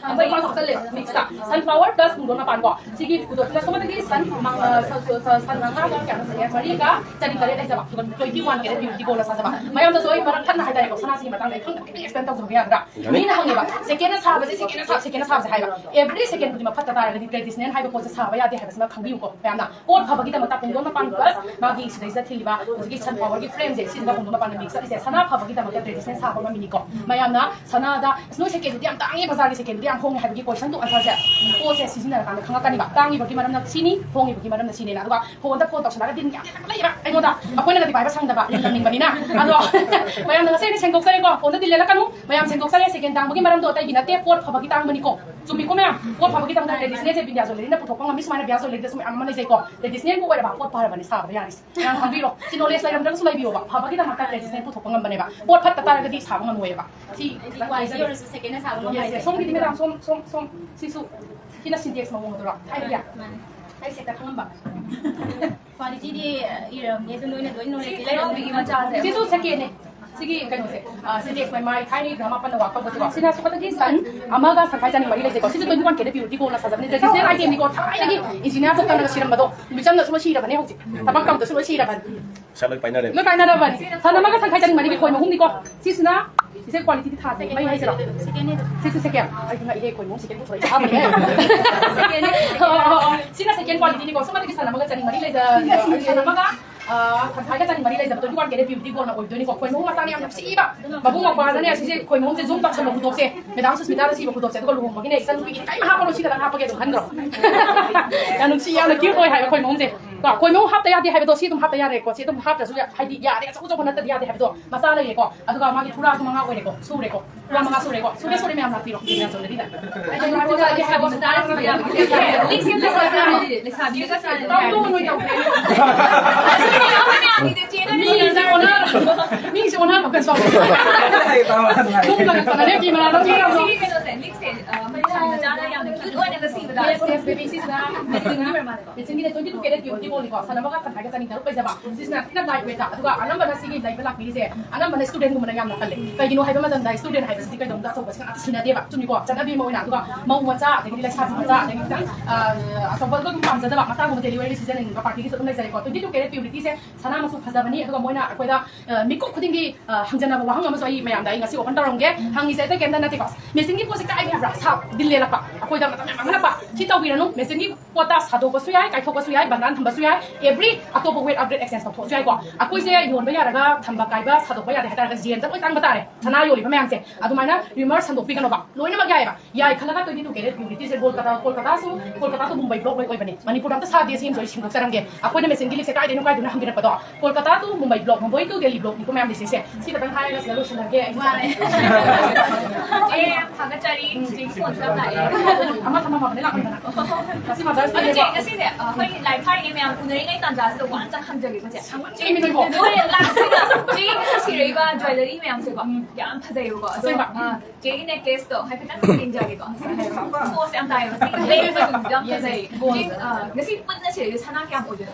ꯑꯩꯈꯣꯏ ꯃꯥ ꯍꯥꯞꯆꯜꯂꯦ, mix ꯇ꯫ Sunflower plus ꯄꯨꯡꯗꯣꯟ ꯃꯄꯥꯟ ꯀꯣ꯫ ꯁꯤꯒꯤ ꯄꯨꯡꯗꯣꯟꯁꯤꯅ ꯁꯣꯝꯗꯒꯤ ꯁꯟ ꯃ-, ꯑ, ꯁ-, ꯁ-, ꯁ-, ꯁꯟ ꯃꯉꯥꯒ ꯀꯌꯥꯅꯣ ꯁꯤꯒꯦ? ꯃꯔꯤꯒ ꯆꯅꯤ ꯇꯔꯦꯠ ꯂꯩꯖꯕ꯫ ꯑꯗꯨꯒ twenty one carat purity gold ꯅ ꯁꯥꯖꯕ꯫ ꯃꯌꯥꯝꯗꯁꯨ ꯑꯩ ꯃꯔꯛ ꯊꯠꯅ ꯍꯥꯏꯇꯥꯔꯦꯀꯣ, ꯁꯅꯥꯁꯤꯒꯤ ꯃꯇꯥꯡꯗ ꯑꯩ ꯈꯪꯗꯕ ꯈꯤꯇꯪ explain ꯇꯧꯖꯍꯧꯕ ꯌꯥꯒꯗ꯭ꯔꯥ? ꯌꯥꯅꯤ꯫ ꯃꯤꯅ ꯍꯪꯉꯦꯕ, second ꯅ ꯁꯥꯕꯁꯦ, second ꯅ ꯁꯥꯕ, second ꯅ ꯁꯥꯕꯁꯦ ꯍꯥꯏꯕ꯫ Every second ꯈꯨꯗꯤꯡꯃꯛ ꯐꯠꯇ ꯇꯥꯔꯒꯗꯤ traditional ꯍꯥꯏꯕ ꯄꯣꯠꯁꯦ ꯁꯥꯕ ꯌꯥꯗꯦ ꯍꯥꯏꯕꯁꯤꯃ ꯈꯪꯕꯤꯌꯨꯀꯣ ꯃꯌꯥꯝꯅ꯫ ꯄꯣꯠ ꯐꯕꯒꯤꯗꯃꯛꯇ ꯄꯨꯡꯗꯣꯟ ꯃꯄꯥꯟ plus ꯃꯥꯒꯤ ꯁꯤꯗꯩꯁꯤꯗ ꯊꯤꯜꯂꯤꯕ ꯍꯧꯖꯤꯛꯀꯤ sunflower ꯒꯤ flame ꯁꯦ, ꯁꯤꯁꯤꯅ ꯄꯨꯡꯗꯣꯟ ꯃꯄꯥꯟꯗ mix ꯆꯠꯂꯤꯁꯦ ꯁꯅꯥ ꯐꯕꯒꯤꯗꯃꯛꯇ traditional ꯁꯥꯕ ꯉꯝꯃꯤꯅꯤꯀꯣ꯫ ꯃꯌꯥꯝꯅ ꯁꯅꯥꯗ, "ꯑꯁ, ꯅꯣꯏ second ꯗꯨꯗꯤ ꯌꯥꯝ ꯇꯥꯡꯉꯦ, ꯕꯖꯥꯔꯒꯤ second ꯗꯨꯗꯤ ꯌꯥꯝ ꯍꯣꯡꯉꯦ" ꯍꯥꯏꯕꯒꯤ question to answer ꯁꯦ ꯄꯣꯠꯁꯦ ꯁꯤꯖꯤꯟꯅꯔꯀꯥꯟꯗ ꯈꯪꯉꯛꯀꯅꯤꯕ꯫ ꯇꯥꯡꯉꯤꯕꯒꯤ ꯃꯔꯝꯅ ꯁꯤꯅꯤ, ꯍꯣꯡꯉꯤꯕꯒꯤ ꯃꯔꯝꯅ ꯁꯤꯅꯦꯅ꯫ ꯑꯗꯨꯒ phone ꯗ phone ꯇꯧꯁꯜꯂꯒ ꯗꯤꯟ ꯌꯥꯝ ꯂꯩꯕ ꯑꯩꯉꯣꯟꯗ꯫ ꯑꯩꯈꯣꯏꯅꯒꯗꯤ ꯄꯥꯏꯕ ꯁꯪꯗꯕ, ꯂꯝ ꯂꯝꯅꯤꯡꯕꯅꯤꯅ꯫ ꯑꯗꯣ ꯃꯌꯥꯝꯅ ꯉꯁꯤ ꯑꯩꯅ ꯁꯦꯡꯗꯣꯛꯆꯔꯦꯀꯣ, phone ꯗ ꯗꯤꯜ ꯂꯦꯜꯂꯛꯀꯅꯨ꯫ ꯃꯌꯥꯝ ꯁꯦꯡꯗꯣꯛꯆꯔꯦ, second ꯇꯥꯡꯕꯒꯤ ꯃꯔꯝꯗꯣ ꯑꯇꯩꯒꯤ ꯅꯠꯇꯦ, ꯄꯣꯠ ꯐꯕꯒꯤ ꯇꯥꯡꯕꯅꯤꯀꯣ꯫ ꯆꯨꯝꯃꯤꯀꯣ ꯃꯌꯥꯝ? ꯄꯣꯠ ꯐꯕꯒꯤꯗꯃꯛꯇ traditional ꯁꯦ ꯕꯤꯟꯗ꯭ꯌꯥ ꯖ꯭ꯋꯦꯂꯔꯤꯅ ꯄꯨꯊꯣꯛꯄ ꯉꯝꯃꯤ ꯁꯨꯃꯥꯏꯅ ꯕꯤꯌꯥ ꯖ꯭ꯋꯦꯂꯔꯤꯗꯁꯨ ꯃꯌꯥꯝ ꯑꯃ ꯂꯩꯖꯩꯀꯣ꯫ Traditional ꯕꯨ ꯑꯣꯏꯔꯕ ꯄꯣꯠ ꯐꯔꯕꯅꯤ ꯁꯥꯕ ꯌꯥꯔꯤꯁꯦ꯫ ꯃꯌꯥꯝ ꯈꯪꯕꯤꯔꯣ꯫ ꯁꯤ knowledge ꯂꯩꯔꯝꯗ꯭ꯔꯒꯁꯨ ꯂꯩꯕꯤꯌꯣꯕ꯫ ꯐꯕꯒꯤꯗꯃꯛꯇ traditional ꯄꯨꯊꯣꯛꯄ ꯉꯝꯕꯅꯦꯕ꯫ ꯄꯣꯠ ꯐꯠꯇ ꯇꯥꯔꯒꯗꯤ ꯁꯥꯕ ꯉꯝꯃꯣꯏꯕ꯫ ꯁꯤ quality ꯑꯣꯏꯔꯁꯨ second ꯅ ꯁꯥꯕ ꯉꯝꯃꯣꯏ꯫ Yes, yes. ꯁꯣꯝꯒꯤꯗꯤ ꯃꯦꯗꯥꯝ, ꯁꯣꯝ, ꯁꯣꯝ, ꯁꯣꯝ, ꯁꯤꯁꯨ, ꯁꯤꯅ Sintex ꯃꯑꯣꯡ ꯑꯗꯨꯔꯣ? ꯍꯥꯏꯕ ꯌꯥꯏ꯫ ꯃꯥꯅꯦ꯫ ꯑꯩ ꯁꯦꯠꯇ ꯈꯪꯉꯝꯕ꯫ Quality ꯗꯤ ꯏꯔꯝꯅꯤ, ꯑꯗꯨ ꯅꯣꯏꯅ ꯂꯣꯏ knowledge ꯂꯩꯔꯝꯅꯤꯒꯤ ꯃꯆꯥꯁꯦ꯫ ꯁꯤꯁꯨ second ꯅꯦ꯫ ꯁꯤꯒꯤ ꯀꯩꯅꯣꯁꯦ, ꯑ, Sintex ꯃꯩ ꯃꯥꯏ ꯊꯥꯏꯅꯒꯤ drama ꯄꯟꯅ ꯋꯥꯛ ꯇꯧꯕꯁꯤꯀꯣ꯫ ꯁꯤꯅ ꯁꯣꯝꯗꯒꯤ ꯁꯟ ꯑꯃꯒ ꯇꯪꯈꯥꯏ ꯆꯅꯤ ꯃꯔꯤ ꯂꯩꯖꯩꯀꯣ꯫ ꯁꯤꯁꯨ twenty one carat purity gold ꯅ ꯁꯥꯖꯕꯅꯤ꯫ Traditional item ꯅꯤꯀꯣ, ꯊꯥꯏꯅꯒꯤ engineer ꯊꯣꯛꯇꯅꯒ ꯁꯤꯔꯝꯕꯗꯣ꯫ ꯃꯤꯆꯝꯅꯁꯨ ꯂꯣꯏ ꯁꯤꯔꯕꯅꯦ ꯍꯧꯖꯤꯛ꯫ ꯊꯕꯛ ꯇꯧꯗꯁꯨ ꯂꯣꯏ ꯁꯤꯔꯕꯅꯤ꯫ ꯄꯩꯁꯥ ꯂꯣꯏ ꯄꯥꯏꯅꯔꯦ꯫ ꯂꯣꯏ ꯄꯥꯏꯅꯔꯕꯅꯤ꯫ ꯁꯟ ꯑꯃꯒ ꯇꯪꯈꯥꯏ ꯆꯅꯤ ꯃꯔꯤꯒꯤ ꯈꯣꯏ ꯃꯍꯨꯝꯅꯤꯀꯣ꯫ ꯁꯤꯁꯤꯅ, ꯁꯤꯁꯦ quality ꯗꯤ ꯊꯥꯁꯦ꯫ ꯃꯩ ꯍꯥꯏꯁꯤꯔꯣ? Second ꯅꯦ꯫ ꯁꯤꯁꯦ second꯫ ꯑꯩꯗꯤ ꯉꯛꯏꯍꯦ, ꯈꯣꯏ ꯃꯍꯨꯝ second ꯄꯨꯊꯣꯔꯛꯏꯁꯦ ꯑꯍꯥꯟꯕꯅꯦ꯫ Second ꯅꯦ꯫ ꯑꯣ, ꯑꯣ, ꯑꯣ꯫ ꯁꯤꯅ second quality ꯅꯤꯀꯣ꯫ ꯁꯣꯝꯗꯒꯤ ꯁꯟ ꯑꯃꯒ ꯆꯅꯤ ꯃꯔꯤ ꯂꯩꯖ-, ꯁꯟ ꯑꯃꯒ, ꯑ, ꯇꯪꯈꯥꯏꯒ ꯆꯅꯤ ꯃꯔꯤ ꯂꯩꯖꯕ twenty one carat purity gold ꯅ ꯑꯣꯏꯗꯣꯏꯅꯤꯀꯣ꯫ ꯈꯣꯏ ꯃꯍꯨꯝ ꯃꯆꯥꯅ ꯌꯥꯝ ꯅꯨꯡꯁꯤꯕ꯫ ꯃꯕꯨꯡ ꯃꯧꯄ꯭ꯋꯥꯗꯅꯦ ꯁꯤꯁꯦ ꯈꯣꯏ ꯃꯍꯨꯝꯁꯦ zoom ꯇꯧꯁꯟꯕ ꯈꯨꯗꯣꯞꯁꯦ꯫ ꯃꯦꯗꯥꯝ ꯁꯨꯁꯃꯤꯇꯥꯗ ꯁꯤꯕ ꯈꯨꯗꯣꯞꯁꯦ꯫ ꯑꯗꯨꯒ ꯂꯨꯍꯣꯡꯕꯒꯤꯅꯦ ꯏꯆꯟ ꯅꯨꯄꯤꯒꯤ ꯀꯔꯤꯝ ꯍꯥꯞꯄꯅꯣ ꯁꯤ ꯈꯛꯇꯪ ꯍꯥꯞꯄꯒꯦ ꯑꯗꯨꯝ ꯈꯟꯈ꯭ꯔꯣ꯫ ꯌꯥꯝ ꯅꯨꯡꯁꯤ, ꯌꯥꯝꯅ cute ꯑꯣꯏ ꯍꯥꯏꯕ ꯈꯣꯏ ꯃꯍꯨꯝꯁꯦ꯫ ꯀꯣ, ꯈꯣꯏꯃꯣ ꯍꯥꯞꯇ ꯌꯥꯗꯦ ꯍꯥꯏꯕꯗꯣ ꯁꯤ ꯑꯗꯨꯝ ꯍꯥꯞꯇ ꯌꯥꯔꯦꯀꯣ꯫ ꯁꯤ ꯑꯗꯨꯝ ꯍꯥꯞꯇ꯭ꯔꯁꯨ ꯌꯥ-, ꯍꯥꯏꯗꯤ ꯌꯥꯔꯦ, ꯑꯆꯧ ꯑꯆꯧꯕ ꯅꯠꯇꯗꯤ ꯌꯥꯗꯦ ꯍꯥꯏꯕꯗꯣ ꯃꯆꯥ ꯂꯩꯔꯦꯀꯣ꯫ ꯑꯗꯨꯒ ꯃꯥꯒꯤ ꯄꯨꯔꯥꯁꯨ ꯃꯉꯥ ꯑꯣꯏꯔꯦꯀꯣ, ꯁꯨꯔꯦꯀꯣ꯫ ꯄꯨꯔꯥ ꯃꯉꯥ ꯁꯨꯔꯦꯀꯣ꯫ ꯁꯨꯔꯦ, ꯁꯨꯔꯦ, ꯃꯌꯥꯝ ꯂꯥꯛꯄꯤꯔꯣ꯫ ꯃꯌꯥꯝ ꯆꯪꯗꯕꯤꯗ꯫ ꯑꯩ ꯂꯥꯛꯄ ꯆꯠꯂꯒꯦ ꯍꯥꯏꯕ ꯃꯆꯥ ꯂꯩꯁꯤꯕ ꯌꯥꯕꯒꯤ ꯂꯩꯁꯥꯕꯤꯒ ꯆꯠꯂꯦ꯫ ꯇꯧꯗꯣ ꯅꯣꯏ ꯇꯧꯗꯦ꯫ ꯃꯤꯁꯦ ꯑꯣꯟꯅ-, ꯃꯤꯁꯦ ꯑꯣꯟꯅꯕ ꯀꯩꯁꯨ ꯇꯧꯗꯦ꯫ ꯌꯨꯝꯗ ꯉꯥꯛꯇꯅꯦ ꯃꯤ ꯃꯔꯥ ꯂꯧꯕꯤꯔꯝꯃꯣ꯫ ꯁꯤꯒꯤ ꯀꯩꯅꯣꯁꯦ, ꯂꯤꯛꯁꯦ, ꯑ, ꯃꯆꯥ ꯃꯆꯥꯅ ꯌꯥꯝꯅ cute ꯑꯣꯏꯅꯒ ꯁꯤꯕꯗ꯫ Yes, yes, baby, ꯁꯤꯁꯤꯅ ꯃꯦꯆꯤꯟꯒꯤ ꯑꯣꯏꯔ ꯃꯥꯜꯂꯦꯀꯣ꯫ ꯃꯦꯆꯤꯟꯒꯤꯅꯦ twenty two carat purity gold ꯅꯤꯀꯣ, ꯁꯟ ꯑꯃꯒ ꯇꯪꯈꯥꯏꯒ ꯆꯅꯤ ꯇꯔꯨꯛ ꯂꯩꯖꯕ꯫ ꯁꯤꯁꯤꯅ ꯊꯤꯅ light weight ꯇ, ꯑꯗꯨꯒ ꯑꯅꯝꯕꯅ ꯁꯤꯒꯤ ꯂꯩꯕ ꯂꯥꯛꯄꯤꯔꯤꯁꯦ, ꯑꯅꯝꯕꯅ student ꯒꯨꯝꯕꯅ ꯌꯥꯝꯅ ꯈꯜꯂꯦ꯫ ꯀꯩꯒꯤꯅꯣ ꯍꯥꯏꯕ ꯃꯇꯝꯗ student ꯍꯥꯏꯕꯁꯤꯗꯤ ꯀꯩꯗꯧꯅꯨꯡꯗ ꯑꯆꯧꯕꯁꯦ ꯉꯥꯛꯇ ꯁꯤꯟꯅꯗꯦꯕ, ꯆꯨꯝꯃꯤꯀꯣ? ꯆꯠꯅꯕꯤ ꯑꯃ ꯑꯣꯏꯅ꯫ ꯑꯗꯨꯒ ꯃꯧ ꯃꯆꯥ, ꯑꯗꯒꯤꯗꯤ ꯂꯩꯁꯥꯕꯤ ꯃꯆꯥ, ꯑꯗꯒꯤ ꯈꯤꯇꯪ, ꯑ, ꯑꯆꯧꯕꯗꯣ ꯑꯗꯨꯝ ꯄꯥꯝꯖꯗꯕ, ꯃꯆꯥꯒꯨꯝꯕ daily wear ꯒꯤ ꯁꯤꯖꯟꯅꯅꯤꯡꯕ party ꯒꯤꯁꯨ ꯑꯗꯨꯝ ꯂꯩꯖꯔꯦꯀꯣ꯫ Twenty two carat purity ꯁꯦ ꯁꯅꯥ ꯃꯆꯨ ꯐꯖꯕꯅꯤ, ꯑꯗꯨꯒ ꯃꯣꯏꯅ ꯑꯩꯈꯣꯏꯗ, ꯑ, ꯃꯤꯀꯨꯞ ꯈꯨꯗꯤꯡꯒꯤ, ꯑ, ꯍꯪꯖꯅꯕ ꯋꯥꯍꯪ ꯑꯃꯁꯨ ꯑꯩ ꯃꯌꯥꯝꯗ ꯑꯩ ꯉꯁꯤ open ꯇꯧꯔꯝꯒꯦ꯫ ꯍꯪꯉꯤꯁꯦ ꯑꯇꯩ ꯀꯩꯝꯇ ꯅꯠꯇꯦꯀꯣ, ꯃꯦꯆꯤꯟꯒꯤ ꯄꯣꯠꯁꯦ ꯀꯥꯏꯕ ꯌꯥꯕ꯭ꯔꯥ? ꯁꯥ ꯗꯤꯜ ꯂꯦꯜꯂꯛꯄ, ꯑꯩꯈꯣꯏꯗ ꯃꯇꯝ ꯌꯥꯝ ꯃꯥꯡꯍꯜꯂꯛꯄ꯫ ꯁꯤ ꯇꯧꯕꯤꯔꯅꯨ, ꯃꯦꯆꯤꯟꯒꯤ ꯄꯣꯠꯇ ꯁꯥꯗꯣꯛꯄꯁꯨ ꯌꯥꯏ, ꯀꯥꯏꯊꯣꯛꯄꯁꯨ ꯌꯥꯏ, ꯕꯟꯗꯥꯟ ꯊꯝꯕꯁꯨ ꯌꯥꯏ, every ꯑꯇꯣꯞꯄ weight upgrade exchange ꯇꯧꯊꯣꯛꯑꯁꯨ ꯌꯥꯏꯀꯣ꯫ ꯑꯩꯈꯣꯏꯁꯦ ꯌꯣꯟꯕ ꯌꯥꯔꯒ ꯊꯝꯕ ꯀꯥꯏꯕ ꯁꯥꯗꯣꯛꯄ ꯌꯥꯗꯦ ꯍꯥꯏꯇꯥꯔꯒ ꯖꯦꯟꯗ ꯂꯣꯏ ꯆꯪꯕ ꯇꯥꯔꯦ꯫ ꯁꯅꯥ ꯌꯣꯜꯂꯤꯕ ꯃꯌꯥꯝꯁꯦ ꯑꯗꯨꯃꯥꯏꯅ rumor ꯁꯟꯗꯣꯛꯄꯤꯒꯅꯣꯕ, ꯂꯣꯏꯅꯃꯛ ꯌꯥꯏꯑꯕ꯫ ꯌꯥꯏ ꯈꯜꯂꯒ twenty two carat purity say Kolkata, ꯀꯣꯜꯀꯇꯥꯁꯨ, Kolkata to Mumbai block ꯂꯣꯏ ꯑꯣꯏꯕꯅꯦ꯫ ꯃꯅꯤꯄꯨꯔꯗ ꯑꯝꯇ ꯁꯥꯗꯦ, ꯁꯤ ꯑꯃꯁꯨ ꯑꯩ ꯁꯦꯡꯗꯣꯛꯆꯔꯝꯒꯦ꯫ ꯑꯩꯈꯣꯏꯅ ꯃꯦꯆꯤꯟꯒꯤ ꯂꯤꯛꯁꯦ ꯀꯥꯏꯗꯩꯅꯣ ꯀꯥꯏꯗꯩꯅꯣ ꯍꯪꯕꯤꯔꯛꯄꯗꯣ, Kolkata to Mumbai block, Mumbai to Delhi block ꯅꯤꯀꯣ ꯃꯌꯥꯝ ꯂꯩꯁꯤꯁꯦ꯫ ꯁꯤ ꯈꯛꯇꯪ ꯍꯥꯏꯔꯒ ꯁꯤꯗ ꯂꯣꯏꯁꯤꯜꯂꯒꯦ ꯑꯩ꯫ ꯃꯥꯅꯦ꯫ ꯑꯦ, ꯌꯥꯝ ꯊꯥꯒꯠꯆꯔꯤ, ꯆꯦꯒꯤ ꯐꯣꯟꯁꯨ ꯌꯥꯝ ꯂꯥꯛꯑꯦ꯫ ꯑꯃ ꯊꯝꯃꯝꯃꯕꯅꯦ ꯂꯥꯛꯄꯗꯅ꯫ ꯉꯁꯤ ꯃꯥꯗꯔꯁ ꯑꯗꯣ ꯆꯦ, ꯗꯦꯀꯣ꯫ ꯉꯁꯤꯁꯦ, ꯑ, ꯑꯩꯈꯣꯏꯒꯤ live ꯊꯥꯔꯤꯉꯩ ꯃꯌꯥꯝ ꯎꯅꯔꯤꯉꯩ ꯇꯥꯟꯖꯥꯁꯤꯗ ꯋꯥ ꯑꯝꯇꯪ ꯍꯪꯖꯒꯦꯀꯣ, ꯆꯦ꯫ ꯆꯦ, ꯅꯣꯏ ꯂꯥꯛꯁꯤꯗ ꯆꯦꯒꯤ ꯁꯤꯔꯛꯏꯕ jewellery ꯃꯌꯥꯝꯁꯦꯀꯣ, ꯌꯥꯝ ꯐꯖꯩꯕꯀꯣ꯫ ꯑꯗꯣ, ꯑꯁꯦꯡꯕ꯫ ꯑ, ꯆꯦꯒꯤ necklace ꯇꯣ ꯍꯥꯏꯐꯦꯠꯇꯪ ꯌꯦꯡꯖꯒꯦꯀꯣ꯫ ꯄꯣꯁ ꯌꯥꯝ ꯇꯥꯏꯌꯦꯕ꯫ ꯆꯦꯒꯤ ꯂꯩꯕꯗꯣ ꯌꯥꯝ ꯐꯖꯩ꯫ ꯆꯦ, ꯑ, ꯉꯁꯤ ꯄꯨꯟꯅ ꯁꯤꯔꯛꯏꯁꯦ ꯁꯅꯥ ꯀꯌꯥꯝ ꯑꯣꯏꯗꯣꯏꯅꯣ?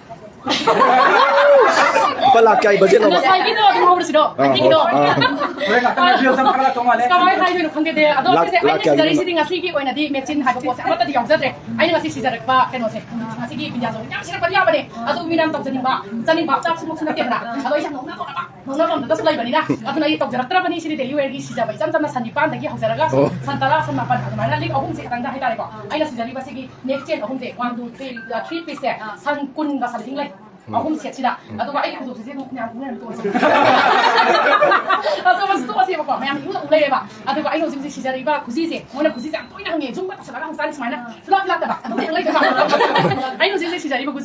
ꯂꯨꯄꯥ ꯂꯥꯛ ꯀꯌꯥ budget ꯂꯣꯕ? ꯉꯁꯥꯏꯒꯤꯗꯣ ꯑꯗꯨꯝ ꯍꯧꯔꯁꯤꯔꯣ? ꯑꯥ, ꯍꯧꯔꯣ꯫ ꯑꯥ꯫ ꯍꯣꯔꯦꯟ ꯉꯥꯛꯇꯪ reveal ꯆꯪ ꯊꯥꯒꯠꯂꯛꯇꯧ ꯃꯥꯜꯂꯦ꯫ ꯀꯃꯥꯏꯅ ꯍꯥꯏꯗꯣꯏꯅꯣ ꯈꯪꯗꯦ꯫ ꯑꯗꯣ ꯂꯥꯛ, ꯁꯤꯁꯦ ꯂꯥꯛ ꯑꯩꯅ ꯀꯌꯥꯒꯤꯅꯣ? ꯁꯤꯖꯔꯤꯁꯤꯗꯤ ꯉꯁꯤꯒꯤ ꯑꯣꯏꯅꯗꯤ ꯃꯦꯆꯤꯟ ꯍꯥꯏꯕ ꯄꯣꯠꯁꯦ ꯑꯃꯠꯇꯗꯤ ꯌꯥꯎꯖꯗ꯭ꯔꯦ꯫ ꯑꯩꯅ ꯉꯁꯤ ꯁꯤꯖꯔꯛꯄ ꯀꯩꯅꯣꯁꯦ, ꯉꯁꯤꯒꯤ ꯕꯤꯟꯗꯤꯌꯥꯁꯦ ꯌꯥꯝ ꯁꯤꯔꯛꯄꯗꯤ ꯌꯥꯕꯅꯦ꯫ ꯑꯗꯨ ꯃꯤꯅ ꯌꯥꯝ ꯇꯧꯖꯅꯤꯡꯕ, ꯆꯥꯅꯤꯡꯕ ꯆꯥꯛꯁꯨꯃꯛꯁꯨ ꯅꯠꯇꯦꯗꯅ꯫ ꯑꯗꯣ ꯑꯩꯁꯦ ꯅꯣꯡꯅ ꯅꯣꯡꯅ ꯅꯣꯡꯅ ꯉꯝꯗꯕꯁꯨ ꯂꯩꯕꯅꯤꯅ꯫ ꯑꯗꯨꯅ ꯑꯩ ꯇꯧꯖꯔꯛꯇ꯭ꯔꯕꯅꯤ꯫ ꯁꯤꯗꯤ daily wear ꯒꯤ ꯁꯤꯖꯕ ꯏꯆꯝ ꯆꯝꯅ ꯁꯟ ꯅꯤꯄꯥꯟꯗꯒꯤ ꯍꯧꯖꯔꯒ ꯑꯣ꯫ ꯁꯟ ꯇꯔꯥ, ꯁꯟ ꯃꯥꯄꯟ ꯑꯗꯨꯃꯥꯏꯅ ꯂꯤꯛ ꯑꯍꯨꯝꯁꯦ ꯈꯛꯇꯪꯗ ꯍꯥꯏꯇꯥꯔꯦꯀꯣ꯫ ꯑꯩꯅ ꯁꯤꯖꯔꯤꯕꯁꯤꯒꯤ neck chain ꯑꯍꯨꯝꯁꯦ, one, two, three, ꯑ, three piece ꯁꯦ, ꯑꯥ꯫ ꯁꯟ ꯀꯨꯟꯒ something ꯂꯩ꯫ ꯎꯝ꯫ ꯑꯍꯨꯝ set ꯁꯤꯗ꯫ ꯎꯝ꯫ ꯑꯗꯨꯒ ꯑꯩꯒꯤ ꯈꯨꯗꯣꯞꯁꯤꯗꯤ ꯑꯗꯨꯝ ꯃꯌꯥꯝ ꯎꯅꯔꯝ ꯇꯣꯛꯑꯁꯦ꯫ ꯑꯗꯣ ꯃꯁꯤ ꯇꯣꯛꯑꯁꯦꯕꯀꯣ, ꯃꯌꯥꯝ ꯏꯃꯨꯡꯗ ꯑꯃꯨꯛ ꯂꯩꯔꯦꯕ꯫ ꯑꯗꯨꯒ ꯑꯩꯅ ꯍꯧꯖꯤꯛ ꯍꯧꯖꯤꯛ ꯁꯤꯖꯔꯤꯕ ꯈꯨꯖꯤꯁꯦ, ꯃꯣꯏꯅ ꯈꯨꯖꯤꯁꯦ ꯌꯥꯝ ꯇꯣꯏꯅ ꯍꯪꯉꯦ, ꯖꯨꯝꯒ ꯇꯧꯁꯜꯂꯒ ꯍꯪꯆꯥꯅꯤ ꯁꯨꯃꯥꯏꯅ꯫ ꯁꯨꯂꯥꯛ ꯂꯥꯛꯇꯕ꯫ ꯑꯗꯨꯝ ꯍꯦꯛ ꯂꯩꯕ꯫ ꯑꯩꯅ ꯍꯧꯖꯤꯛ ꯍꯧꯖꯤꯛ ꯁꯤꯖꯔꯤꯕ ꯈꯨꯖꯤ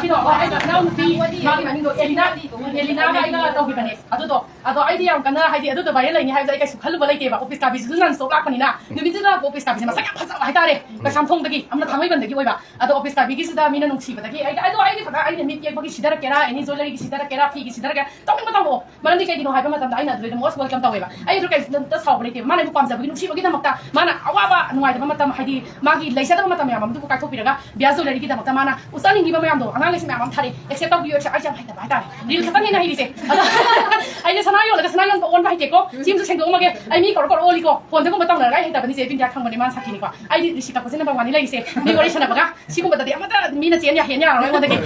ꯀꯩꯅꯣ, ꯑꯩꯅ ꯏꯅꯥꯎꯅꯨꯄꯤ, ꯃꯥꯒꯤ ꯃꯃꯤꯡꯗꯣ ꯑꯦꯂꯤꯅꯥ, ꯑꯦꯂꯤꯅꯥꯒ ꯑꯩꯒ ꯇꯧꯈꯤꯕꯅꯦ ꯑꯗꯨꯗꯣ꯫ ꯑꯗꯣ ꯑꯩꯗꯤ ꯌꯥꯝ ꯀꯟꯅ, ꯍꯥꯏꯗꯤ, ꯑꯗꯨꯗꯣ viral ꯂꯩꯅꯤ ꯍꯥꯏꯕꯗꯣ ꯑꯩ ꯀꯩꯁꯨ ꯈꯜꯂꯨꯕ ꯂꯩꯇꯦꯕ꯫ ꯑꯣꯐꯤꯁ ꯀꯥꯕꯤꯁꯤꯁꯨ ꯅꯟ ꯁ꯭ꯇꯣꯞ ꯂꯥꯛꯄꯅꯤꯅ, ꯅꯨꯃꯤꯠꯇꯨꯗ ꯑꯣꯐꯤꯁ ꯀꯥꯕꯤꯁꯦ ꯃꯁꯛ ꯌꯥꯝ ꯐꯖꯕ ꯍꯥꯏꯇꯥꯔꯦ꯫ ꯀꯩꯁꯥꯝꯊꯣꯡꯗꯒꯤ, ꯑꯃꯅ ꯊꯥꯡꯃꯩꯕꯟꯗꯒꯤ ꯑꯣꯏꯕ꯫ ꯑꯗꯣ ꯑꯣꯐꯤꯁ ꯀꯥꯕꯤꯒꯤꯁꯤꯗ ꯃꯤꯅ ꯅꯨꯡꯁꯤꯕꯗꯒꯤ ꯑꯩ, ꯑꯗꯣ ꯑꯩꯗꯤ ꯐꯖꯅ, ꯑꯩꯅ ꯃꯤꯠ ꯌꯦꯛꯄꯒꯤ ꯁꯤꯗꯔꯛꯀꯦꯔꯥ, ꯑꯦꯅꯤ ꯖ꯭ꯋꯦꯂꯔꯤꯒꯤ ꯁꯤꯗꯔꯛꯀꯦꯔꯥ, ꯐꯤꯒꯤ ꯁꯤꯗꯔꯛꯀꯦꯔꯥ, ꯇꯧꯅꯤꯡꯕ ꯇꯧꯔꯛꯑꯣ꯫ ꯃꯔꯝꯗꯤ ꯀꯩꯒꯤꯅꯣ ꯍꯥꯏꯕ ꯃꯇꯝꯗ ꯑꯩꯅ ꯑꯗꯨꯗ most welcome ꯇꯧꯋꯦꯕ꯫ ꯑꯩ ꯑꯗꯨ ꯀꯩꯁꯨ ꯁꯥꯎꯕ ꯂꯩꯇꯦꯕ꯫ ꯃꯥꯅ ꯑꯩꯕꯨ ꯄꯥꯝꯖꯕꯒꯤ, ꯅꯨꯡꯁꯤꯕꯒꯤꯗꯃꯛꯇ, ꯃꯥꯅ ꯑꯋꯥꯕ ꯅꯨꯡꯉꯥꯏꯇꯕ ꯃꯇꯝ, ꯍꯥꯏꯗꯤ ꯃꯥꯒꯤ ꯂꯩꯖꯗꯕ ꯃꯇꯝ ꯃꯌꯥꯝ ꯑꯃꯗꯨꯕꯨ ꯀꯥꯏꯊꯣꯛꯄꯤꯔꯒ ꯕꯤꯌꯥꯁ ꯖ꯭ꯋꯦꯂꯔꯤꯒꯤꯗꯃꯛꯇ ꯃꯥꯅ ꯎꯠꯆꯅꯤꯡꯉꯤꯕ ꯃꯌꯥꯝꯗꯣ, ꯑꯉꯥꯡꯈꯩꯁꯨ ꯃꯌꯥꯝ ꯑꯃ ꯊꯥꯔꯛꯑꯦ, accept ꯇꯧꯕꯤꯌꯨ, accept, ꯑꯩꯁꯦ ꯌꯥꯝ ꯍꯩꯇꯕ ꯍꯥꯏꯇꯥꯔꯦ꯫ Reel ꯈꯛꯇꯪꯅꯦ ꯑꯩꯅ ꯍꯩꯔꯤꯁꯦ꯫ ꯑꯗꯣ ꯑꯩꯅ ꯁꯅꯥ ꯌꯣꯜꯂꯒ ꯁꯅꯥ ꯌꯣꯟꯕ ꯑꯣꯟꯕ ꯍꯩꯇꯦꯀꯣ, ꯁꯤꯝꯁꯨ ꯁꯦꯡꯗꯣꯛꯑꯝꯃꯒꯦ꯫ ꯑꯩ ꯃꯤ ꯀꯧꯔ ꯀꯧꯔ ꯑꯣꯜꯂꯤꯀꯣ, ꯐꯣꯟꯗꯒꯨꯝꯕ ꯇꯧꯅꯔꯒ ꯑꯩ ꯍꯩꯇꯕꯅꯤꯁꯦ, ꯕꯤꯟꯗꯤꯌꯥ ꯈꯪꯕꯅꯦ, ꯃꯥꯅ ꯁꯥꯈꯤꯅꯤꯀꯣ꯫ ꯑꯩꯗꯤ receipt ꯀꯛꯄꯁꯦ number one ꯅꯤ ꯂꯩꯔꯤꯁꯦ, ꯃꯤ ꯋꯥꯔꯤ ꯁꯥꯟꯅꯕꯒ꯫ ꯁꯤꯒꯨꯝꯕꯗꯗꯤ ꯑꯃꯠꯇ ꯃꯤꯅ ꯆꯦꯟ ꯌꯥꯍꯦꯟ ꯌꯥꯔꯔꯣꯏ ꯑꯩꯉꯣꯟꯗꯒꯤ꯫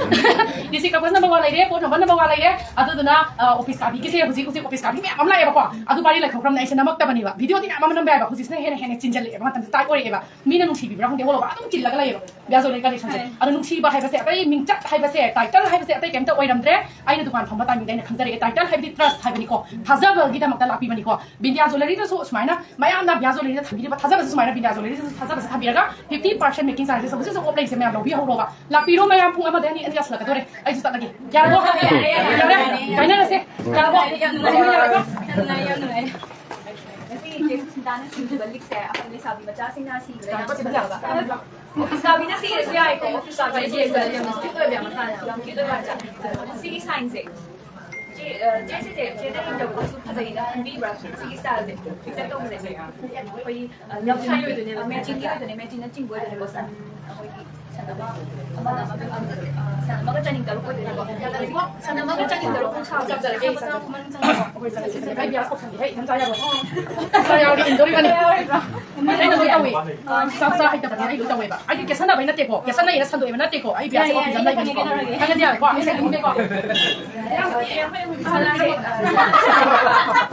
Receipt ꯀꯛꯄꯁꯦ number one ꯂꯩꯔꯦ, phone number number one ꯂꯩꯔꯦ꯫ ꯑꯗꯨꯗꯨꯅ, ꯑ, office ꯀꯥꯕꯤꯒꯤꯁꯦ ꯍꯧꯖꯤꯛ, ꯍꯧꯖꯤꯛ office ꯀꯥꯕꯤ ꯃꯌꯥꯝ ꯑꯃ ꯂꯥꯛꯑꯦꯕꯀꯣ꯫ ꯑꯗꯨ ꯄꯥꯔꯤ ꯂꯩꯊꯣꯛꯈ꯭ꯔꯕꯅꯤꯅ ꯑꯩꯁꯦ ꯅꯝꯃꯛꯇꯕꯅꯦꯕ꯫ Video ꯗꯤ ꯃꯌꯥꯝ ꯑꯃ ꯅꯝꯕ ꯌꯥꯏꯕ, ꯍꯧꯖꯤꯛꯁꯤꯅ ꯍꯦꯟꯅ ꯍꯦꯟꯅ ꯆꯤꯟꯖꯜꯂꯛꯑꯦꯕ, ꯃꯇꯝꯁꯦ tight ꯑꯣꯏꯔꯛꯑꯦꯕ꯫ ꯃꯤꯅ ꯅꯨꯡꯁꯤꯕꯤꯕ꯭ꯔꯥ ꯈꯪꯗꯦ, ꯍꯣꯂꯣꯕ ꯑꯗꯨꯝ ꯆꯤꯜꯂꯒ ꯂꯩꯌꯦꯕ꯫ ꯕꯤꯌꯥꯖꯣꯂꯤ collection ꯁꯦ꯫ ꯍꯣꯏ꯫ ꯑꯗꯣ ꯅꯨꯡꯁꯤꯕ ꯍꯥꯏꯕꯁꯦ ꯑꯇꯩ, ꯃꯤꯡꯆꯠ ꯍꯥꯏꯕꯁꯦ, title ꯍꯥꯏꯕꯁꯦ ꯑꯇꯩ ꯀꯩꯝꯇ ꯑꯣꯏꯔꯝꯗ꯭ꯔꯦ꯫ ꯑꯩꯅ ꯗꯨꯀꯥꯟ ꯐꯝꯕ time ꯗ ꯑꯩꯅ ꯈꯪꯖꯔꯛꯑꯦ꯫ Title ꯍꯥꯏꯕꯗꯤ trust ꯍꯥꯏꯕꯅꯤꯀꯣ꯫ ꯊꯥꯖꯕꯒꯤꯗꯃꯛꯇ ꯂꯥꯛꯄꯤꯕꯅꯤꯀꯣ꯫ ꯕꯤꯟꯗꯤꯌꯥ ꯖ꯭ꯋꯦꯂꯔꯤꯗꯁꯨ ꯁꯨꯃꯥꯏꯅ ꯃꯌꯥꯝꯅ ꯕꯤꯌꯥ ꯖ꯭ꯋꯦꯂꯔꯤꯗ ꯊꯝꯕꯤꯔꯤꯕ ꯊꯥꯖꯕꯁꯦ, ꯁꯨꯃꯥꯏꯅ ꯕꯤꯟꯗꯤꯌꯥ ꯖ꯭ꯋꯦꯂꯔꯤꯗꯁꯨ ꯊꯥꯖꯕꯁꯦ ꯊꯝꯕꯤꯔꯒ fifty percent making charges ꯍꯧꯖꯤꯛ ꯍꯧꯖꯤꯛ off ꯂꯩꯔꯤꯁꯦ ꯃꯌꯥꯝ ꯂꯧꯕꯤꯍꯧꯔꯣꯕ꯫ ꯂꯥꯛꯄꯤꯔꯣ ꯃꯌꯥꯝ, ꯄꯨꯡ ꯑꯃꯗ ꯑꯅꯤ, ꯑꯅꯤ ꯇꯥꯁꯤꯜꯂꯛꯀꯗꯧꯔꯦ꯫ ꯑꯩꯁꯨ ꯆꯠꯂꯒꯦ꯫ ꯌꯥꯔꯕꯣ? ꯌꯥꯔꯦ? ꯀꯥꯏꯅꯔꯁꯦ꯫ ꯌꯥꯔꯕꯣ? ꯌꯥꯝ ꯅꯨꯡꯉꯥꯏ, ꯌꯥꯝ ꯅꯨꯡꯉꯥꯏ꯫ ꯉꯁꯤ ꯏꯆꯦ ꯁꯨꯁꯃꯤꯇꯥꯅ ꯁꯤꯈꯤꯕ ꯂꯤꯛꯁꯦ ꯑꯩꯈꯣꯏ ꯂꯩꯁꯥꯕꯤ ꯃꯆꯥꯁꯤꯡꯅ ꯁꯤꯕꯗ ꯌꯥꯝ ꯁꯤꯕ ꯌꯥꯕ꯫ ꯑꯣꯐꯤꯁ ꯀꯥꯕꯤꯅ ꯁꯤꯔꯁꯨ ꯌꯥꯏꯀꯣ, ꯑꯣꯐꯤꯁ ꯀꯥꯕꯤꯅ ꯁꯤꯔꯁꯨ ꯌꯥꯏ꯫ ꯌꯥꯝ cute ꯑꯣꯏꯕ ꯌꯥꯝ ꯃꯁꯥꯅ꯫ ꯌꯥꯝ cute ꯑꯣꯏꯕ ꯃꯆꯥ꯫ ꯁꯤꯒꯤ signꯁꯦ꯫ ꯆꯦ, ꯑ, ꯆꯦꯁꯦ, ꯆꯦ, ꯆꯦꯗ ꯏꯟꯗꯕꯗꯁꯨ ꯐꯖꯩꯅ ꯈꯟꯕꯤꯕ꯭ꯔꯥ? ꯁꯤꯒꯤ styleꯁꯦ꯫ Accept ꯇꯧꯕꯁꯦ꯫ ꯑꯩꯈꯣꯏꯒꯤ, ꯑ, love sign ꯑꯣꯏꯗꯣꯏꯅꯦꯕ, matchingꯒꯤ ꯑꯣꯏꯗꯣꯏꯅꯦ, matchingꯅ ꯆꯤꯡꯕ ꯑꯣꯏꯗꯣꯏꯅꯦꯀꯣ, sir꯫ ꯑꯩꯈꯣꯏꯒꯤ ꯁꯟ ꯑꯃ, ꯑ, ꯁꯟ ꯑꯃꯒ ꯆꯅꯤꯡ ꯇꯔꯨꯛ ꯑꯣꯏꯗꯣꯏꯅꯦꯀꯣ꯫ ꯁꯟ ꯑꯃꯒ ꯆꯅꯤꯡ ꯇꯔꯨꯛ ꯈꯛ ꯁꯥꯕ ꯆꯞ ꯆꯥꯔꯦ꯫ ꯃꯅꯨꯡ ꯆꯪꯉꯦꯀꯣ꯫ ꯑꯩꯈꯣꯏ ꯆꯥꯛ ꯆꯥꯁꯤꯟꯕꯗ ꯍꯦꯛ ꯏꯟꯁꯥꯡ ꯌꯥꯎꯔꯣꯏ꯫ ꯏꯟꯁꯥꯡ ꯌꯥꯎꯔꯗꯤ ꯏꯟꯗꯣꯔꯤꯕꯅꯤ꯫ ꯑꯩꯅ ꯂꯣꯏ ꯇꯧꯏ꯫ ꯆꯥꯛ ꯆꯥ ꯍꯩꯇꯕꯅꯤꯅ ꯑꯩ ꯂꯣꯏ ꯇꯧꯋꯦꯕ꯫ ꯑꯩꯗꯤ ꯀꯦꯁꯟꯅꯕꯩ ꯅꯠꯇꯦꯀꯣ꯫ ꯀꯦꯁꯟꯅꯩꯅ ꯁꯟꯗꯣꯛꯑꯦꯕ ꯅꯠꯇꯦꯀꯣ꯫ ꯑꯩ ꯕꯤꯌꯥꯁꯦ office ꯑꯃ ꯂꯩꯕꯅꯤꯀꯣ꯫ ꯈꯪꯉꯗꯤ ꯌꯥꯔꯦꯀꯣ꯫ ꯑꯩ ꯁꯟꯗꯣꯛꯑꯝꯃꯦꯀꯣ꯫